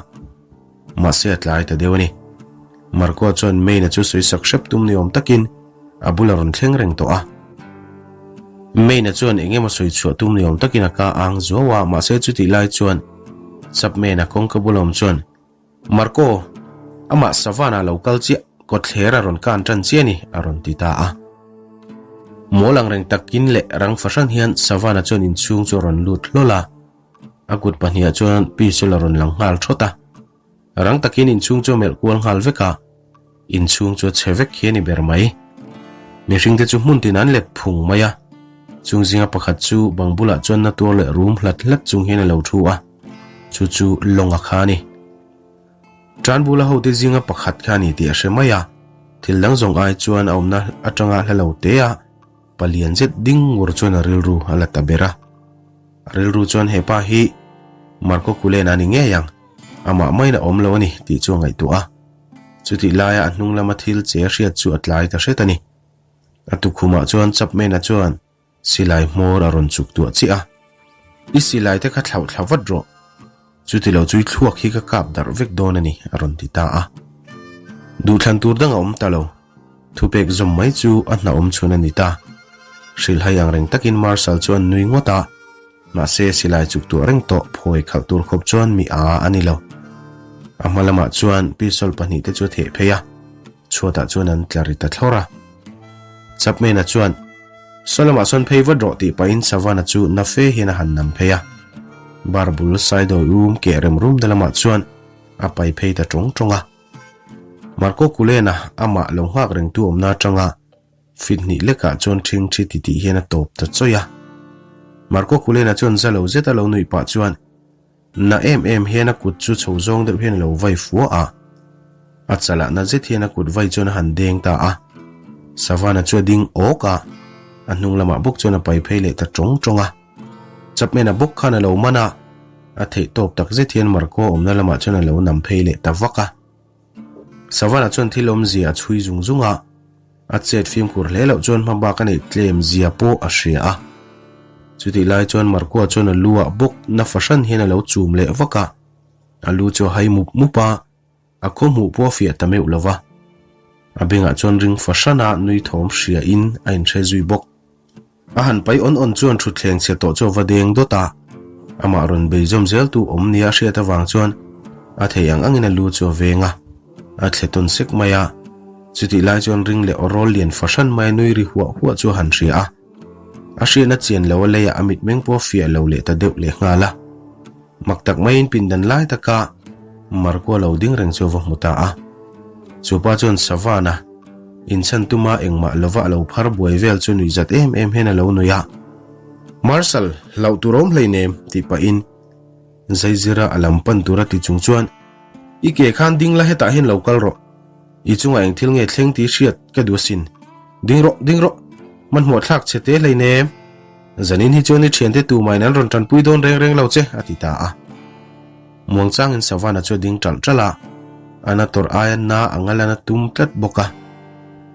mahse a tlai ta deuh a ni. Marco-a chuan Main-a chu sawisak hrep tum ni awm takin a bul a rawn thleng reng tawh a. Main-a chuan eng emaw sawi chhuah tum ni awm takin a ka ang zuau a, mahse chutih lai chuan Chapman-a kawngka bul awm chuan, Marco, amah Savannah lo kal chiah, kawtthler a rawn kan tan chiah a ni, a rawn ti ta a. Mawl ang reng takin leh rang fahran hian Savannah chuan inchhung chu a rawn lut hlawl a. A kut pahniha chuan pistol a rawn lang nghal thawt a. Rang takin inchhung chu a melh kual nghal vek a, inchhung chu a chhe vek hi a ni ber mai. Mihringte chu hmun tin an let phung mai a, chung zinga pakhat chu bang bulah chuan na tuar leh rum hlat hlat chung hian a lo thu a. Chu chu lawnga kha a ni. Tanbula hote zinga pakhat kha a ni tih a hre mai a, thil dang zawng ai chuan a awmna atanga hla lo te a, palian zet ding ngur chuan a rilru a la ta ber a. A rilru chuan he pa hi Marco Cullen-a ni ngei ang, amah maiin a awm lo a ni tih chu a ngaihtuah a. Chutih laia a hnung lama thil che a hriat chu a tlai ta hret a ni. A tukhumah chuan Chapman-a chuan Silai hmawr a rawn chuk tuah chiah a, I silai te kha thlauh thla vat rawh, chutilo chu i thluak hi ka kap darh vek dawn a ni, a rawn ti ta a. Duhthlan tur dang a awm ta lo, thupek zawm mai chu a hna awm chhun a ni ta. Hrilhhai ang reng takin Marshal chu an nui ngawt a, mahse silai chuk tuah reng tawh phawi khalh tur khawp chuan mi a a ni lo. A hma lamah chuan pistol pahnihte chu a theh phei a. Chhuatah chuan an tla ri ta thlawr a. Chapman-a chuan, Saw lamah sawn phei vat rawh tih pahin Savannah chu na fe hian a han nam phei a. Bar bul saidawi um keh rem rum na lamah chuan a pai phei ta tawng tawng a. Marco Cullen-a amah lo nghak rengtu awmna atanga fit hnih lekah chuan ṭhing ṭhi ti tih hian a tawp ta chawih a. Marco Cullen-a chuan za lo zeta lo nuih pah chuan, Na em em hian a kut chu chho zawng deuh hian a lo vai fua a, a chalah na zet hian a kut vai chuan a han deng ta a. Savannah chu a ding awk a, a hnung lamah bawk chuan a pai phei leh ta tawng tawng a. Chapman-a bawk khan a lo man a, a theih tawp tak zet hian Marco awmna lamah chuan a lo nam phei leh ta vak a. Savannah chuan thil awmzia a chhui zung zung a, a chet fimkhur hle loh chuan hma bak a neih tlem zia pawh a hria a. Chutih lai chuan Marco-a chuan a lu ah bawk na fahran hian a lo chum leh vak a, a lu chu a hai mup mup a, a khaw hmuh pawh a fiah ta meuh lo va. A bengah chuan ring fahrana nui thawm hria in a inhre zui bawk. A han pai awn awn chuan thutthleng chhe tawh chu a va deng dawt a, amah rawn bei zawm zel tu awm nia a hriat avang chuan a thei ang angin a lu chu a veng a, a thle tawn sek mai a. Chutih lai chuan ring leh awrawl lian fahran mai a nui ri huah huah chu a han hria a, a hriatna chian lo a leiah a mitmeng pawh a fiah lo leh ta deuh leh nghal a. Mak tak maiin pindan lai taka Marco lo ding reng chu a va hmu ta a. Chu pa chuan Savannah inchhan tuma engmah lova a lo phar buai vel chu nuih zat em em hian a lo nui a. Marshal, hlauh tur awm hleinem, tih pahin Zaizira a lam pan tura ti chung chuan. I ke khan ding la hetah hian lo kal rawh. I chungah eng thil nge thleng tih hriat ka duh asin. Ding rawh, ding rawh. Hmanhmawh thlak che te hleinem. Zanin hi chuan i thiante tumahin an rawn tanpui dawn reng reng lo che, a ti ta a. Muangchangin Savannah chu a ding ṭalh ṭalh a, a na tawrh aia na a ngalan a tum tlat bawk a.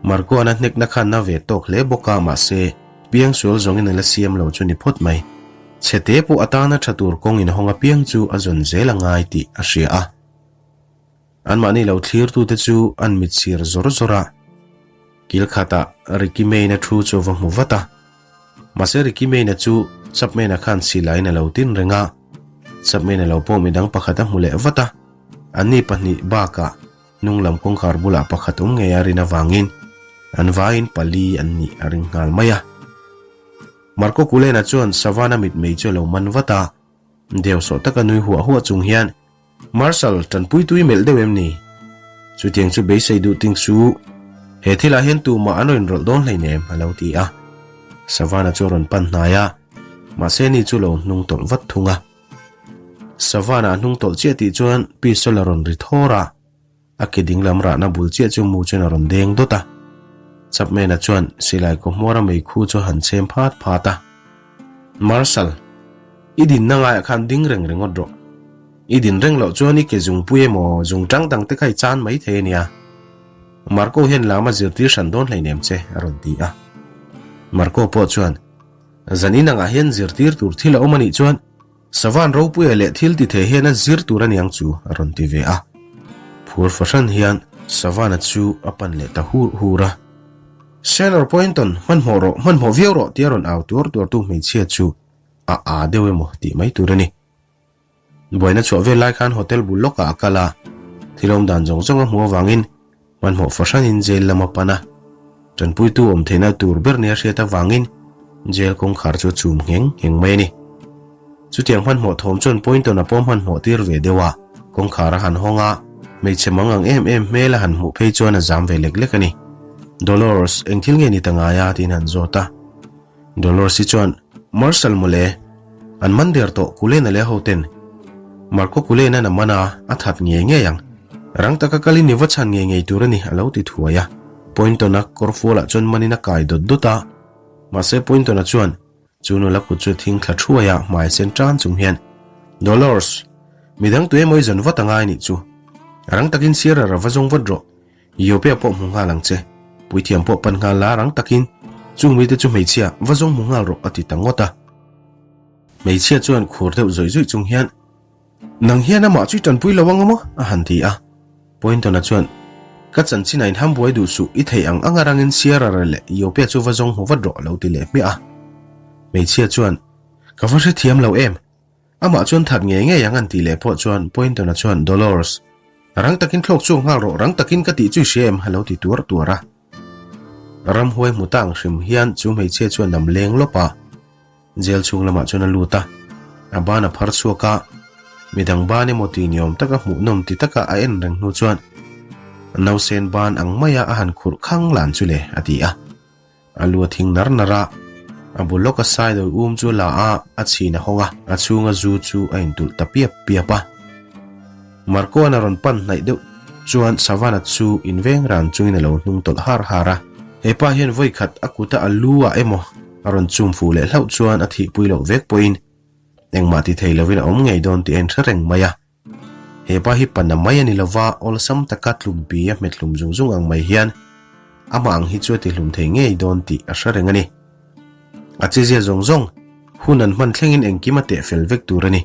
Marco-a'n a hnekna kha na ve tawk hle bawk a, mahse, piangsual zawngin a la siam lo chu ni phawt mai. Chhete pawh atana ṭha tur kawng inhawng apiang chu a zawn zel a ngai tih a hria a. Anmahni lo thlirtute chu an mitsir zawr zawr a, kil khatah Ricky Main-a thu chu a va hmu vat a. Mahse Ricky Main-a chu Chapman-a khan silaiin a lo tin reng a, Chapman-a lo pawh midang pakhat a hmu leh vat a, anni pahnih bakah hnung lam kawngkhar bulah pakhat awm ngei a rin avangin an vaiin pali an nih a ring nghal mai a. Marco Cullen-a chuan Savannah mitmei chu a lo man vat a, deuhsawh taka nui huah huah chung hian, Marshal, tanpui tui melh deuh em ni? Chutiang chu beisei duh ting su, he thilah hian tumah an rawn rawlh dawn hleinem, a lo ti a. Savannah chu a rawn pan hnai a, mahse ni chu lo hnung tawlh vat thung a. Savannah a hnung tawlh chiah tih chuan pistol a rawn ri thawr a. A ke dinglam rahna bul chiah chu mu chuan a rawn deng dawt a. Chapman-a chuan silai kawhmuara meikhu chu a han chhem phat phat a. Marshal, i dinna ngaiah khan ding reng ringawt rawh. I din reng loh chuan i ke zungpui emaw zung tang dang te kha i chan mai thei a nia. Marco hian lam a zirtir hran dawn hleinem che, a rawn ti a. Marco pawh chuan, Zan inangah hian zirtir tur thil a awm a nih chuan Savan ropuia leh thil ti thei hian a zir tur a niang chu a rawn ti ve a. Phur fahran hian Savana chu a pan leh ta hur hur a. Senor Poynton, hmanhmawh rawh, hmanhmawh viau rawh tia rawn au tuar tuar tu hmeichhia chu a aa deuh emaw tih mai tur a ni. Buaina chhuah vel lai khan hotel bul lawkah a kal a, thil awm dan zawng zawng a hmuh avangin Hmanhmawh fahranin jail lam a pan a, tanpuitu awm theihna tur ber nia hriat avangin jail kawngkhar chu a chum ngheng ngheng mai a ni. Chutiang hmanhmawh thawm chuan Poynton a pawm hmanhmawh tir ve deuh a, kawngkhar a han hawng a, hmeichhe mang ang em em hmel a han hmuh phei chuan a zam ve lek lek a ni. Dolores, eng thil nge ni ta ngai a? tiin han zawt a. Dolores-i chuan, Marshal mawle, an man der tawh Cullen-a leh a hoten. Marco Cullen-a'n a man a, a that ngei ngei ang. Rang taka kalin i va chhan ngei ngei tur a ni, a lo ti thuai a. Poynton-a kawrfualah chuan manin a kai dawt dawt a. Mahse Poynton-a chuan, chu nula kut chu thing thla thuai a, hmai sen tan chung hian, Dolores, midang tu emaw i zawn vat a ngai nih chu. Rang takin Sierra ra va zawng vat rawh. Yopia pawh hmu nghal ang che. Puithiam pawh pan nghal la rang takin chung mite chu hmeichhia va zawng hmu nghal rawh a ti ta ngawt a. Hmeichhia chuan khur deuh zawih zawih chung hian, Nang hian amah chu i tanpui lo ang maw? a han ti a. Poynton-a chuan, Ka chanchin a inham buai duh suh, i theih ang anga rangin Sierra leh Yopia chu va zawng hmu vat rawh a lo ti leh hmiah a. Hmeichhia chuan, Ka va hrethiam lo em? Amah chuan that ngei ngei ang an tih leh pawh chuan Poynton-a chuan Dolores, rang takin thlawk chhuak nghal rawh, rang takin ka tih chu i hria em? a lo ti tuar tuar a. Ramhuai hmu ta ang hrim hian chu hmeichhia chuan nam leng lawp a, jail chhung lamah chuan a lut a, a ban a phar chhuak a, midang ban emaw tih ni awm taka hmuhnawm ti taka a en reng hnu chuan nausen ban ang maia a han khurh khang lan chu le a ti a. A lu a thing nar nar a, a bul lawka saidawi um chu a la a, a chhin a hawng a, a chhunga zu chu a intulh ta piap piap a. Marco-a'n a rawn pan hnaih deuh chuan Savannah chu inveng ran chungin a lo hnung tawlh har har a. He pa hian vawi khat a kuta a lu ah emaw a rawn chum fuh leh hlauh chuan a thihpui loh vek pawhin engmah ti thei lovin a awm ngei dawn tih a inhre reng mai a. He pa hi pana mai a ni lova, awlsam taka tlumpi a hmet hlum zung zung ang mai hian amah ang hi chu a tihlum thei ngei dawn tih a hre reng a ni. A chezia zawng zawng, hun an hman thlengin engkim a teh fel vek tur a ni.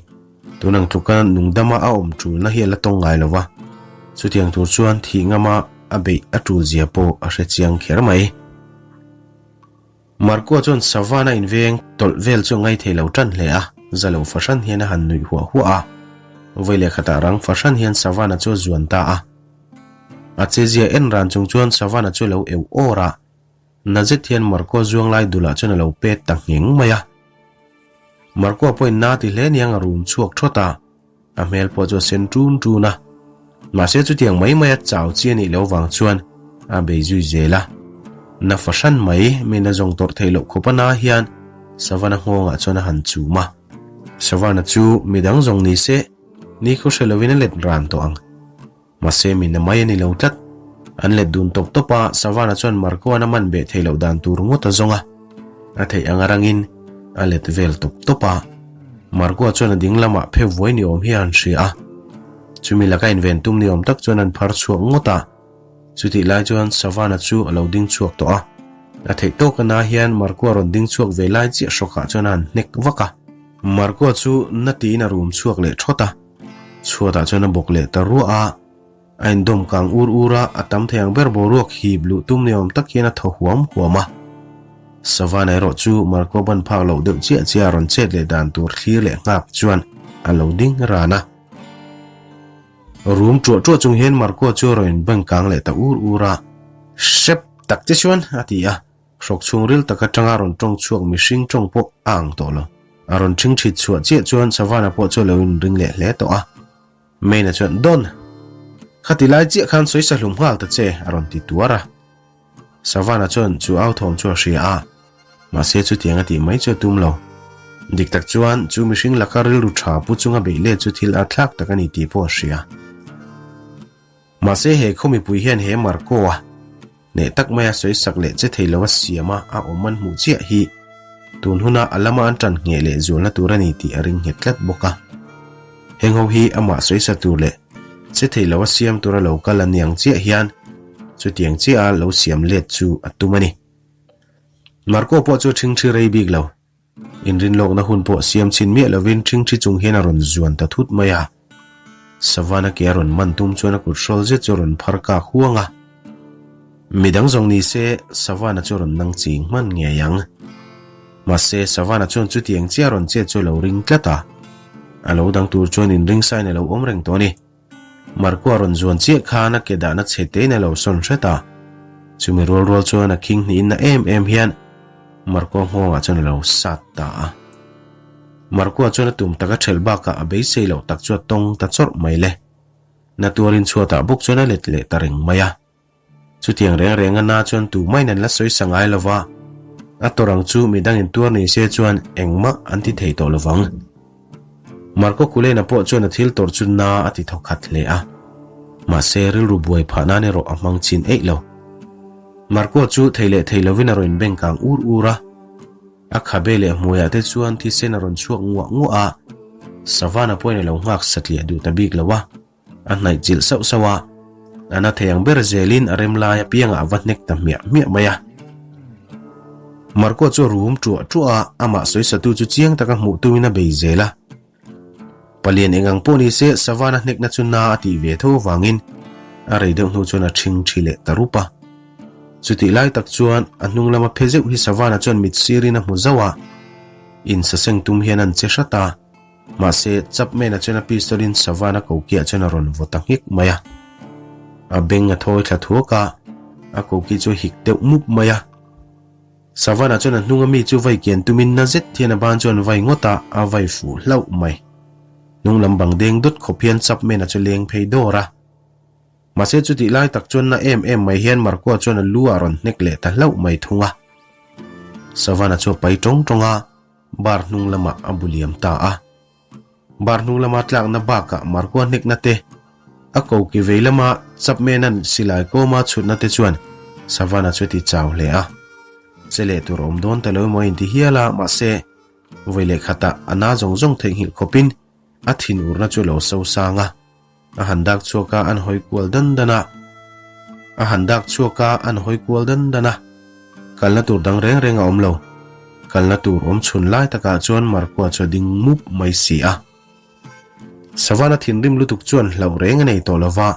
Tun ang tluka nungdama a awm tulna hi a la tawng ngai lova, chutiang tur chuan thih ngama a beih a tulzia pawh a hre chiang kher mai. Marco chuan Savannah inveng tawlh vel chu a ngaithei lo tan hle a, za lo fahran hian a han nuih huah huah a. Vawi leh khatah rang fahran hian Savannah chu a zuan ta a. A chezia en ran chung chuan Savannah chu a lo eu awr a, na zet hian Marco zuang lai dulah chuan a lo pet ta ngheng mai a. Marco pawhin na ti hle niang a rum chhuak thawt a. A hmel pawh chu a sen ṭun ṭun a, mahse chutiang mai maia chau chi a nih loh vang chuan a bei zui zel a. Na fahran mai min a zawng tawrh theih loh khawp a na hian Savannah nghawngah chuan a han chum a. Savannah chu midang zawng ni se, ni khaw hre lovin a let ran tawh ang. Mahse mi na mai a ni lo tlat. An let dun tawp tawp a, Savana chuan Marco-a'n a man beh theih loh dan tur ngawt a zawng a. A theih ang arangin a let vel tawp tawp a. Marco-a chuan a ding lamah phe vuai ni awm hi a han hria a. Chumi laka inven tum ni awm tak chuan an phar chhuak ngawt a. Chutih lai chuan Savana chu a lo ding chhuak tawh a. A theih tawk a na hian Marco-a rawn ding chhuak ve lai chiah hrawkah chuan a han hnek vak a. Marco-a chu na tiin a rum chhuak leh thawt a. Chhuatah chuan a bawk leh ta ruah a, a indawm kang ur ur a, a tam thei ang ber boruak hip luh tum ni awm tak hian a thaw huam huam a. Savannah erawh chu Marco ban phak loh deuh chiah chiah a rawn chet leh dan tur thlir leh nghak chuan a lo ding ran a. Rum ṭuah ṭuah chung hian Marco chu a rawn inbeng kang leh ta ur ur a, Hrep tak che chuan! a ti a. Hrawk chhungril tak atanga rawn tawng chhuak mihring tawng pawh a ang tawh lo. A rawn ṭhing ṭhit chhuah chiah chuan Savannah pawh chu a lo inring leh hle tawh a. Main-a chuan, Don! Khati lai chiah khan sawisa hlum nghal ta che, a rawn ti tuar a. Savannah chuan chu au thawm chu a hria a, mahse chutiang a tih mai chu a tum lo. Dik tak chuan chu mihring laka rilru ṭha pu chunga beih let chu thil atthlak tak a ni tih pawh a hria. Mahse he khaw mipui hian he Marco-a Hneh tak maia sawi sak leh che thei lova siama a awm an hmuh chiah hi tun huna a lama an tan ngheh leh zualna tur a ni tih a ring nghet tlat bawk a. Heng ho hi amah sawi sa tur leh che thei lova siam tura lo kal a niang chiah hian chutiang chiaha lo siam let chu a tum a ni. Marco pawh chu a ṭhingṭhi rei bik lo. Inrinlawkna hun pawh siam chhin miah lovin ṭhingṭhi chung hian a rawn zuan ta thut mai a. Savannah ke a rawn man tum chuan a kut hrawl zet chu a rawn phar kak huang a. Midang zawng ni se Savannah chu a rawn nang ching hman ngei ang. Mahse, Savannah chuan chutiang chiah a rawn chet chu a lo ring tlat a. A lo dang tur chuan inring sain a lo awm reng tawh a ni. Marco a rawn zuan chiah khan a ke dahna chhe tein a lo sawn hret a, chumi rual rual chuan a khing hnihin na em em hian Marco nghawngah chuan a lo sat ta a. Marco chuan a tum taka ṭhelh bakah a beisei loh tak chu a tawng ta chawrh mai le. Na tuarin chhuatah bawk chuan a let leh ta reng mai a. Chutiang reng reng a na chuan tu main an la sawi sa ngai lo va, a tawrh ang chu midangin tuar ni se chuan engmah an ti thei tawh lo vang. Marco Culena pawh chuan a thil tawrh chu na a ti thaw khat hle a, mahse rilru buai phah nan erawh a hmang chin eih lo. Marco chu thei leh thei lovin a rawn inbeng kang ur ur a, a khabe leh hmuiah te chuan thisen a rawn chhuak nguah nguah a, Savannah pawhin a lo nghak satliah duh ta bik lo a. A hnaih chilh sauh sauh a, a na thei ang ber zelin a rem lai apiangah a va hnek ta hmiah hmiah mai a. Marco chu a rum ṭuah ṭuah a, amah sawisatu chu chiang taka hmuh tumin a bei zel a. Palian eng ang pawh ni se Savannah hnekna chu na a tih ve tho avangin a rei deuh hnu chuan a ṭhing ṭhi leh ta rup a. Chutih lai tak chuan a hnung lama phe zeuh hi Savannah chuan mit sirin a hmu zauh a, insaseng tum hian an che hrat a. Mahse, Chapman-a chuan a pistol-in Savannah kokiah chuan a rawn vaw ta nghek mai a. A beng a thawi thla thuak a, a koki chu a hik deuh mup mai a. Savannah chuan a hnunga mi chu vai kian tumin na zet hian a ban chuan vai ngawt a, a vai fuh hlauh mai. Hnung lam bang deng dawt khawp hian Chapman-a chu leng phei dawr a. Mahse, chutih lai tak chuan na em em mai hian Marco-a chuan a lu ah rawn hnek leh ta hlauh mai thung a. Savannah chu a pai tawng tawng a. Bar hnung lamah a bu liam ta a. Bar hnung lama tlakna bakah Marco-a hnekna te, a koki vei lama Chapman-a'n silai kawma chhutna te chuan Savannah chu a ti chau hle a. Che leh tur awm dawn ta lo emaw a inti hial a, mahse, vawi leh khatah a na zawng zawng theihnghilh khawpin a thinurna chu a lo sosang a. A han dak chhuak a, an hawi kual dan dan a. A han dak chhuak a, an hawi kual dan dan a. Kalna tur dang reng reng a awm lo. Kalna tur awm chhun lai takah chuan Marco-a chu a ding mup mai si a. Savannah thinrim lutuk chuan hlauh reng a nei tawh lo va.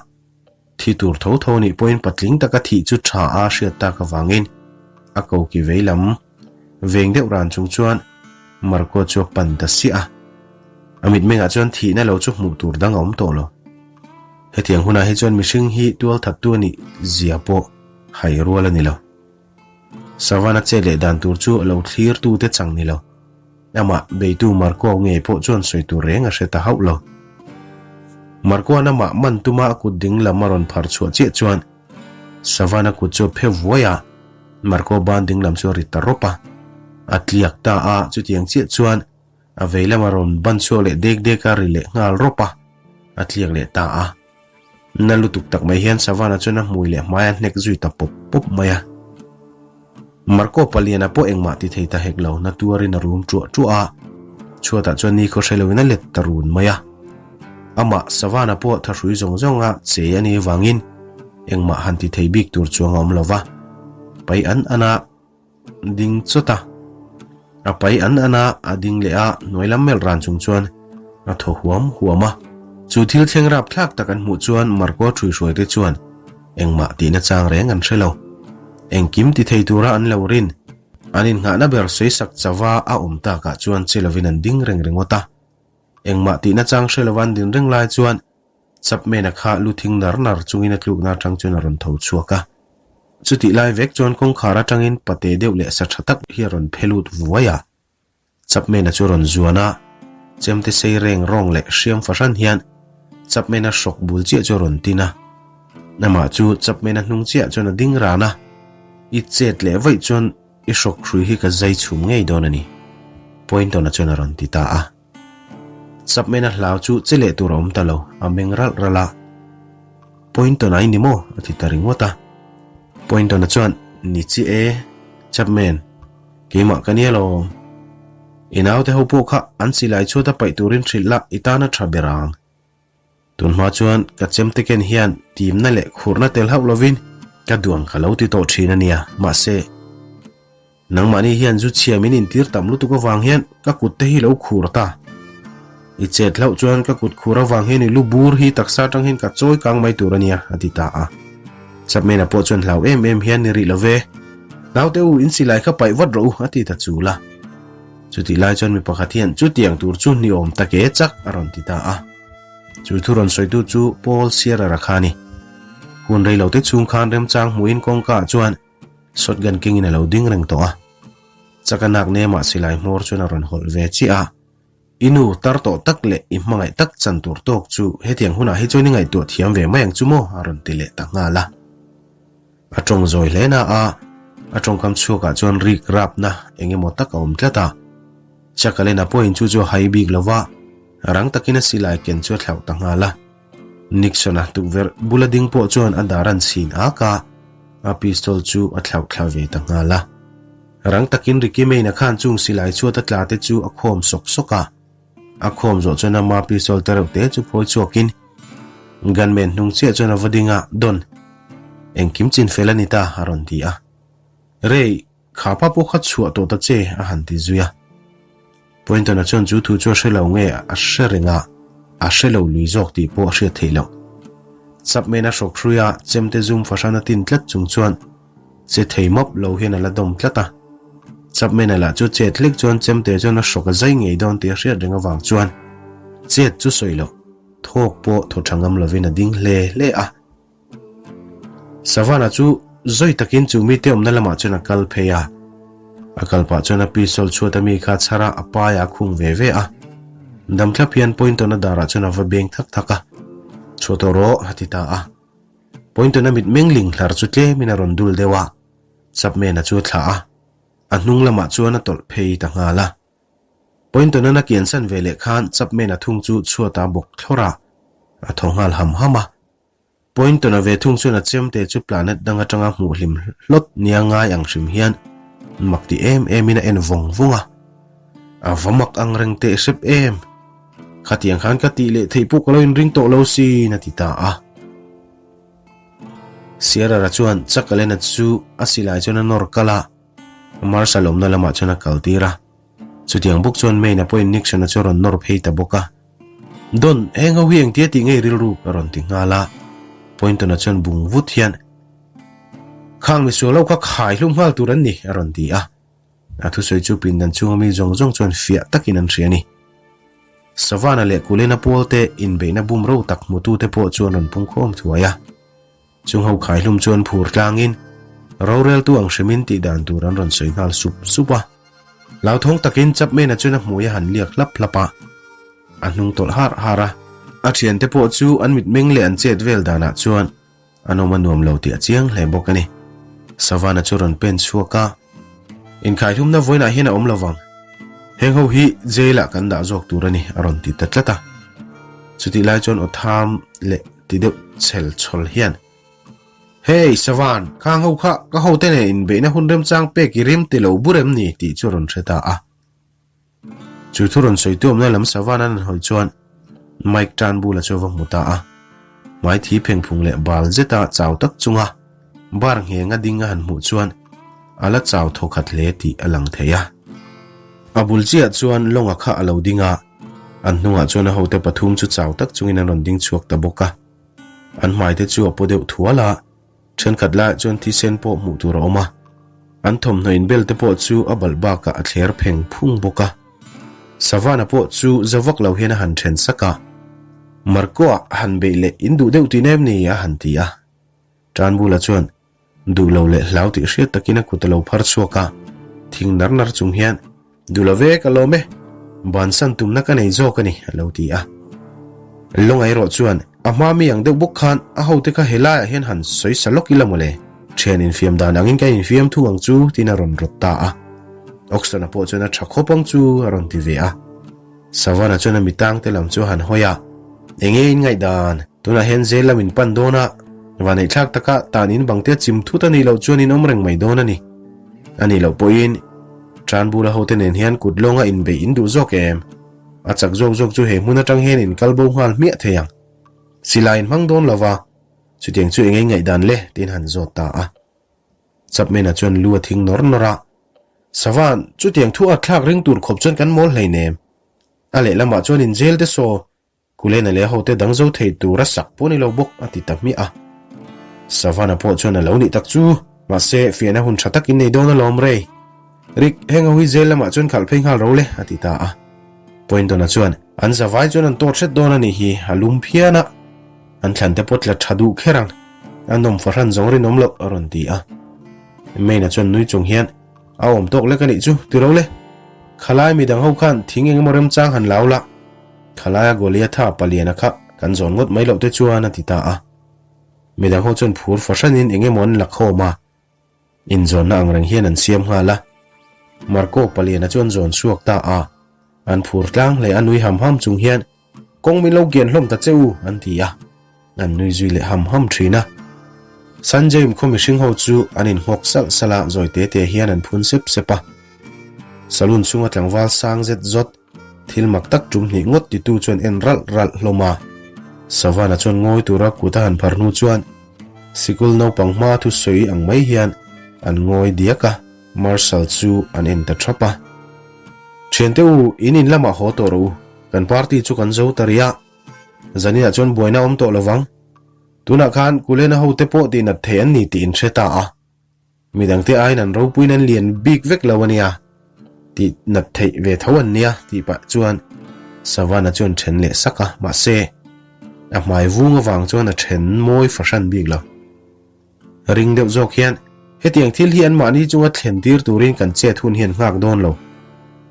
Thi tur tho tho nih pawhin patling taka thih chu tha a hriat tak avangin a koki vei lam veng deuh ran chung chuan Marco chu a pan ta siah a. A mitmengah chuan thihna lo chu hmuh tur dang a awm tawh lo. Hetiang hunah hi chuan mihring hi tual thattu a nih zia pawh hai rual a ni lo. Savannah chet leh dan tur chu a lo thlir tute chang ni lo. Amah beitu Marco ngei pawh chuan sawi tur reng a hre ta hauh lo. Marco-a'n amah man tuma a kut ding lam a rawn phar chhuah chiah chuan Savannah kut chu a phe vuai a, Marco ban ding lam chu a ri ta rawp a. A tliak ta a, chutiang chiah chuan a vei lama rawn ban chhuak leh dek dek a ri leh nghal rawp a, a tliak leh ta a. Na lutuk tak mai hian Savannah chuan a hmui leh hmai a hnek zui ta pawp pawp mai a. Marco paliana pawh engmah ti thei ta hek lo, na tuarin a rum ṭuah ṭuah a, chhuatah chuan nikhaw hre loin a let ta run mai a. Amah Savannah pawh thahrui zawng zawnga che a nih avangin engmah han ti thei bik tur chuang a awm lo va, pai an an a ding chawt a. A pai an an a, a ding leh a, hnuai lam melh ran chung chuan a thaw huam huam a. Chu thil thleng rapthlak tak an hmuh chuan Marco ṭhuihruaite chuan Engmah tihna chang reng an hre lo. Engkim ti thei tura an lo rin. An innghahna ber sawisak chauva a awm takah chuan che lovin an ding reng ringawt a. Engmah tihna chang hre lova an din reng lai chuan Chapman-a kha lu thing nar nar chungin a tlukna atang chuan a rawn tho chhuak a. Chutih lai vek chuan kawngkhar atangin pate deuh leh sa tha tak hi a rawn phe lut vuai a. Chapman-a chu rawn zuan a, chemte sei reng rawng leh hriam fahran hian Chapman-a hrawk bul chiah chu a rawn tin a. Amah chu Chapman-a hnung chiah chuan a ding ran a, I chet leh vaih chuan i hrawk hrui hi ka zai chhum ngei dawn a ni, Poynton-a chuan a rawn ti ta a. Chapman-a hlau chu che leh tur a awm ta lo, a meng ralh ralh a. Poynton-a i ni maw? a ti ta ringawt a. Poynton-a chuan, Ni chi e, Chapman. Keimah ka nia lo. I naute ho pawh kha an silai chhuat a paih turin hrilh la i tan a tha ber ang. Tunhma chuan ka chemte ken hian timna leh khurna tel hauh lovin ka duang ka lo ti tawh thin a nia, mahse nangmahni hian zu chhia min intir tam lutuk avang hian ka kut te hi lo khur ta. I chet hlauh chuan ka kut khur avang hian i lu bur hi taksa atang hian ka chawi kang mai tur a nia, a ti ta a. Chapman-a pawh chuan hlau em em hian ni rih lo ve. Naute u, in silai kha paih vat rawh u, a ti ta chul a. Chutih lai chuan mi pakhat hian chutiang tur chu ni awm tak e chak a rawn ti ta a. Chu thu rawn sawitu chu Paul Shearer-a kha a ni. Hun rei lo te chhung khan remchang hmuhin kawngka ah chuan shotgun kengin a lo ding reng tawh a. Chaka nak nemah silai hmawr chuan a rawn hawlh ve chiah a. I nu tar tawh tak leh i hmangaih tak chan tur tawk chu hetiang hunah hi chuan i ngaihtuah thiam ve mai ang chu maw? a rawn ti leh ta nghal a. A tawng zawi hle na a, a tawngkam chhuakah chuan rik rapna eng emaw tak a awm tlat a. Chakalena pawhin chu chu a hai bik lo va, rang takin a silai ken chu a thlauh ta nghal a. Nixon-a tukverh bula ding pawh chuan a dar an chhin ak a, a pistol chu a thlauh thla ve ta nghal a. Rang takin Ricky Main-a khan chung silai chhuat a tla te chu a khawm sawk sawk a. A khawm zawh chuan ama pistol te reuh te chu phawi chhuakin gunman hnung chiah chuan a va ding a, Don, engkim chin fel a ni ta, a rawn ti a. Ray, kha pa pawh kha chhuah tawh ta che, a han ti zui a. Poynton-a chuan chu thu chu a hre lo nge a hre reng a, a hre lo lui zawk tih pawh a hriat theih loh. Chapman-a hrawk hrui a, chemte zum fahran a tin tlat chung chuan che thei mawp lo hian a la dawm tlat a. Chapman-a lah chu chet hlek chuan chemte chuan a hrawk a zai ngei dawn tih a hriat reng avang chuan chet chu sawi loh, thawk pawh thaw tha ngam lovin a ding hle hle a. Savannah chu zawi takin chu mite awmna lamah chuan a kal phei a. A kal pah chuan a pistol chhuat ami kha chhar a, a paiah a khung ve ve a. Dam thlap hian Poynton-a darah chuan a va beng thak thak a. Chhuah tawh rawh, a ti ta a. Poynton-a mitmeng ling hlar chu tlemin a rawn dul deuh a. Chapman-a chu a thlah a. A hnung lamah chuan a tawlh phei ta nghal a. Poynton-an a kiansan ve leh khan Chapman-a thung chu chhuatah bawk thlawr a, a thaw nghal ham ham a. Poynton-a ve thung chuan a chemte chu planet dang atanga hmuh hlim hlawt nia ngai ang hrim hian mak ti em emin a en vawng vawng a. A va mak ang reng teh hrep em! Khatiang khan ka tih leh theih pawh ka lo inring tawh lo sin a ti ta a. Sierra-a chuan Chuck-a-Lena chu a silai chuan a nawr kal a, Marshal awmna lamah chuan a kaltir a. Chutiang bawk chuan Maine-a pawhin Nixon-a chu a rawn nawr phei ta bawk a. Don, heng ho hi engtia tih ngei rilru ka rawn ti nghal a. Poynton-a chuan bung vut hian, Khang misual ho kha khai hlum nghal tur an ni, a rawn ti a. A thusawi chu pindan chunga mi zawng zawng chuan fiah takin an hria a ni. Savannah leh Kulena pawlte inbeihna bumro tak hmutute pawh chuan rawn pungkhawm thuai a. Chung ho khaihlum chuan phur tlangin roreltu ang hrimin tih dan tur an rawn sawi nghal sup sup a. Hlauthawng takin Chapman-a chuan a hmui a han liak hlap hlap a, a hnung tawlh har har a. A thiante pawh chu an mitmeng leh an chet vel danah chuan an awm a nuam lo tih a chiang hle bawk a ni. Savannah chu rawn pen chhuak a, Inkhaihlumna vawiinah hian a awm lo vang. Heng ho hi jail-ah kan dah zawk tur a ni, a rawn ti ta tlat a. Chutih lai chuan aw tham leh. ti deuh chhel chhawl hian, Hey, Savan, khang ho kha ka hote nen inbeihna hun remchang pek i rem ti lo bur em ni? tih chu a rawn hre ta a. Chu thu rawn sawi tuamna lam Savan an hawi chuan Mike Turnbull-a chu a va hmu ta a. Hmai thi phengphung leh bal zeta chau tak chunga bar nghenga ding a han hmuh chuan a la chau thaw khat hle tih a lang thei a. A bul chiah chuan Longa kha a lo ding a, an hnungah chuan a hote pathum chu chau tak chungin an rawn ding chhuak ta bawk a. An hmaite chu a paw deuh thual a. Thenkhat laiah chuan thisen pawh hmuh tur a awm a, an thawmhnaw inbel te pawh chu a balh bakah a thler pheng phung bawk a. Savana pawh chu za vak lo hian a han then sak a, Marco-a han beih leh in duh deuh tih em ni? a han ti a. Tanbula chuan duh lo leh hlau tih hriat takin a kut a lo phar chhuak a, thing nar nar chung hian, Duh lo ve ka lawm e, bansan tumna ka nei zawk a ni, a lo ti a. Lawnga erawh chuan a hma mi ang deuh bawk khan a hote kha helaiah hian han sawi sa lawk ila mawle, thian infiam dan angin ka infiam thung ang chu tiin a rawn rawt ta a. Oxton-a pawh chuan a tha khawp ang chu a rawn ti ve a. Savannah chuan a mitangte lam chu a han hawi a, Enge in ngaihdan? Tunah hian zel lam in pan dawn a, vaneihthlak taka tan in bangte a chim thut a nih loh chuan in awm reng mai dawn a ni. A nih loh pawhin Tranbula hote nen hian kut lawnga inbeih in duh zawk em? A chak zawk zawk chu he hmun atang hian in kal bo nghal hmiah thei ang. Silai in hmang dawn lova, chutiang chu enge ngaihdan le? tiin han zawt ta a. Chapman-a chuan lu a thing nawr nawr a, Savan, chutiang thu a thlak ring tur khawp chuan kan mawl hleinem. A lehlamah chuan in jail te saw Kulena leh a hote dang zo thei tur a sak pawh ni lo bawk a ti ta hmiah a. Savannah pawh chuan a lo nih tak chu, mahse fiahna hun tha tak in nei dawn alawm rei. Rick, heng ho hi jail lamah chuan khalh phei nghal ro le a ti ta a. Poynton-a chuan, An zavai chuan an tawt hret dawn a nih hi, a lum phian a. An thlan te pawh tla tha duh kher ang, a nawm fahran zawng rinawm loh a rawn ti a. Main-a chuan nui chung hian, A awm tawk lek a nih chu, ti ro le. Khalai midang ho khan thing engemaw remchang han lau la. Khalaia Goliatha paliana kha kan zawn ngawt mai loh te chuan a ti ta a. Midang ho chuan phur fahranin eng emaw an la khawm a, inzawnna ang reng hian an siam nghal a. Marco paliana chu an zawn chhuak ta a, an phur tlang hle a nui ham ham chung hian Kawng min lo kian hlawm ta che u an ti a, an nui zui leh ham ham thin a. Sanjay khaw mihring ho chu an inngawk salh salh a, zawi te te hian an phun sep sep a. Saloon chhunga tlangval sang zet zawt Thil mak tak tum hnih ngawt titu chuan en ralh ralh hlawm a. Savannah chuan ngawi tura kut a han phar hnu chuan sikul naupang hma thusawi ang mai hian an ngawi diak a, Marshal chu an en ta thap a. Thiante u, in in lamah haw tawh rawh u, kan party chu kan zo ta rih a, zaninah chuan buaina a awm tawh lovang. Tunah khan Kulena hote pawh tihnat thei an ni tih in hre ta a. Midangte aiin an ropuiin an lian bik vek lo a nia, tih nat theih ve tho an nia tih pah chuan Savannah chuan then leh sak a, mahse a hmai vung avang chuan a then mawi fahran bik lo. Ring deuh zawk hian hetiang thil hi anmahni chunga thlen tir turin kan chet hun hian nghak dawn lo.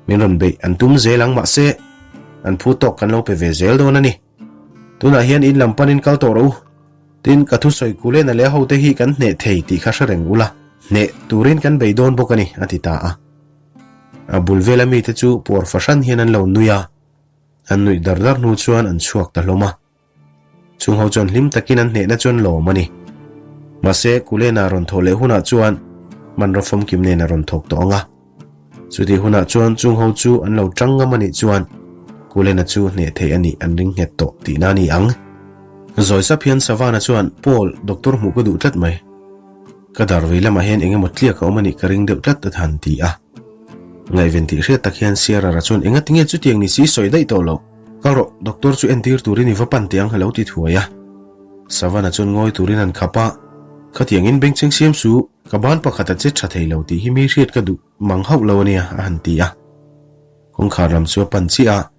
Min rawn beih an tum zel ang mahse an phu tawk kan lo pe ve zel dawn a ni. Tunah hian in lam panin kal tawh rawh u. Tin, ka thusawi Kulena leh a hote hi kan hneh thei tih kha hre reng ula, hneh turin kan bei dawn bawk a ni, a ti ta a. A bul vela mite chu puar fahran hian an lo nui a, an nuih dar dar hnu chuan an chhuak ta hlawm a. Chung ho chuan hlim takin an hnehna chu an lawm a ni. Mahse, Kulena rawn thawh leh hunah chuan hmanraw famkim nen a rawn thawk tawh ang a. Chutih hunah chuan chung ho chu an lo tang ngam a nih chuan Kulena chu hneh theih a nih an ring nghet tawh tihna a ni ang. Zawi sap hian Savannah chuan, Paul, doctor hmuh ka duh tlat mai. Ka dar vei lamah hian eng emaw tliak a awm a nih ka ring deuh tlat a han ti a. Ngaihven tih hriat tak hian Sierra-a chuan enga tinge chutiang ni si sawi daih tawh loh. Kal rawh, doctor chu entir turin i va pan teh ang a lo ti thuai a. Savannah chuan ngawi turin an khap a, Khatiangin bengchheng siam suh. Ka ban pakhat a che tha thei lo tih hi mi hriat ka duh mang hauh lo a nia, a han ti a. Kawngkhar lam chu a pan chiah a,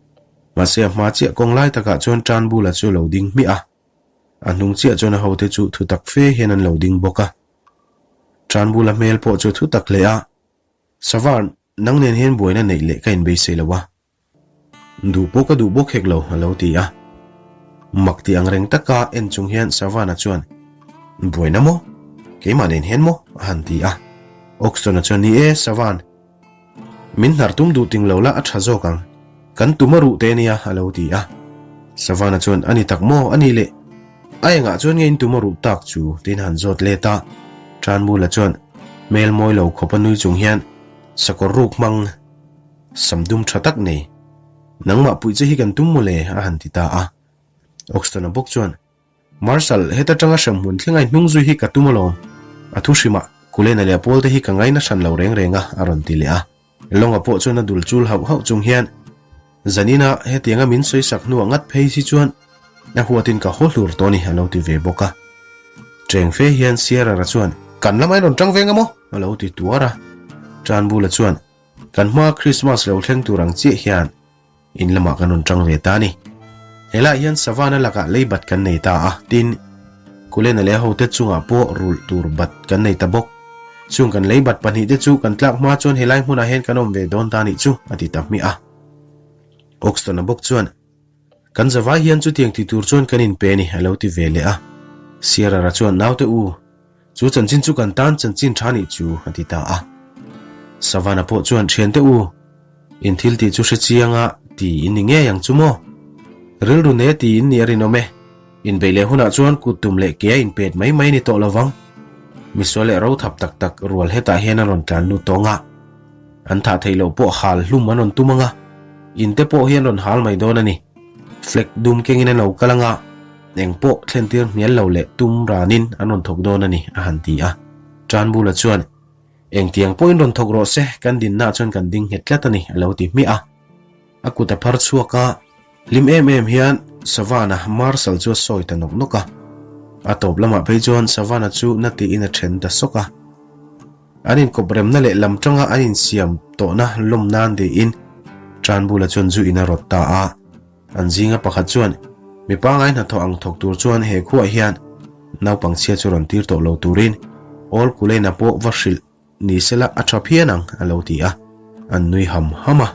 mahse a hma chiah kawng lai takah chuan Tanbula chu a lo ding hmiah a. A hnung chiah chuan a hote chu thu tak fe hian an lo ding bawk a. Tanbula hmel pawh chu a thu tak hle a, Savarn, nang nen hian buaina neih leh ka inbeisei lo a. Duh pawh ka duh bawk hek lo, a lo ti a. Mak ti ang reng taka en chung hian Savannah chuan, Buaina maw? Keimah nen hian maw? a han ti a. Oxton-a chuan, Ni e, Savan. Min hnar tum duh ting lo la a tha zawk ang. Kan tum a ruh te nia, a lo ti a. Savannah chuan, A ni tak maw? A ni leh. A engah chuan nge in tum a ruh tak chu? tiin han zawt let a. Tanbula chuan hmel mawi lo khawp a nui chung hian sakawr ruk hmang sam dum tha tak nei nangmah puih che hi kan tum mawle a han ti ta a. Oxton-a bawk chuan Marshal, heta tanga hremhmun thlenga i hnung zui hi ka tum alawm. A thu hrimah, Kulena leh a pawlte hi ka ngaina hran lo reng reng a, a rawn ti leh a. Lawnga pawh chuan a dul chul hauh hauh chung hian, Zanina hetianga min sawi sak hnuah ngat phei si chuan a huatin ka haw hlur tawh a ni, a lo ti ve bawk a. Cheng fe hian Sierra-a chuan, Kan lamah in rawn tang veng a maw? a lo ti tuar a. Tanbula chuan, Kan hmaa Krismas lo thleng tur ang chiah hian In lamah kan rawn tang ve ta a ni. Helaiah hian Savannah lakah lei bat kan nei ta a, tin, Kulena leh a hote chungah pawh rulh tur bat kan nei ta bawk. Chung kan lei bat pahnihte chu kan tlak hma chuan helai hmunah hian kan awm ve dawn ta nih chu, a ti ta hmiah a. Oxton-a bawk chuan, Kan zavai hian chutiang ti tur chuan kan inpe a ni, a lo ti ve leh a. Sierra-a chuan, Naute u, Chu chanchin chu kan tan chanchin tha nih chu a ti ta a. Savannah pawh chuan thiante u, in thil tih chu hre chiang a ti in ni ngei ang chu maw? Rilru ne ti in nih a rinawm e. Inbeih leh hunah chuan kut tum leh ke a inpet mai mai ni tawh lovang. Misual leh ro thap tak tak rual hetah hian an rawn tlan lut tawng a. An thah theih loh pawh hal hlum an rawn tum ang a, in te pawh hi an rawn hal mai dawn a ni. Flag dum kengin an lo kal ang a. Eng pawh thlentir hmial lo leh tum ranin an rawn thawk dawn a ni, a han ti a. Tanbula chuan, Engtiang pawhin rawn thawk rawh se, kan dinnaah chuan kan ding nghet tlat a ni, a lo ti hmiah a. A kut a phar chhuak a, hlim em em hian Savannah Marshal chu a sawi ta nawk nawk a. A tawp lamah phei chuan Savannah chu na tiin a then ta sawk a. An inkawp remna leh lam tanga an insiam tawhna lawm nan tiin Tanbula chuan zu in a rawt ta a. An zinga pakhat chuan, Mi pangai hnathawh ang thawk tur chuan he khuah hian naupang chhia chu rawn tir tawh lo turin Old Kulena pawh va hrilh ni sela a tha phian ang, a lo ti a, an nui ham ham a.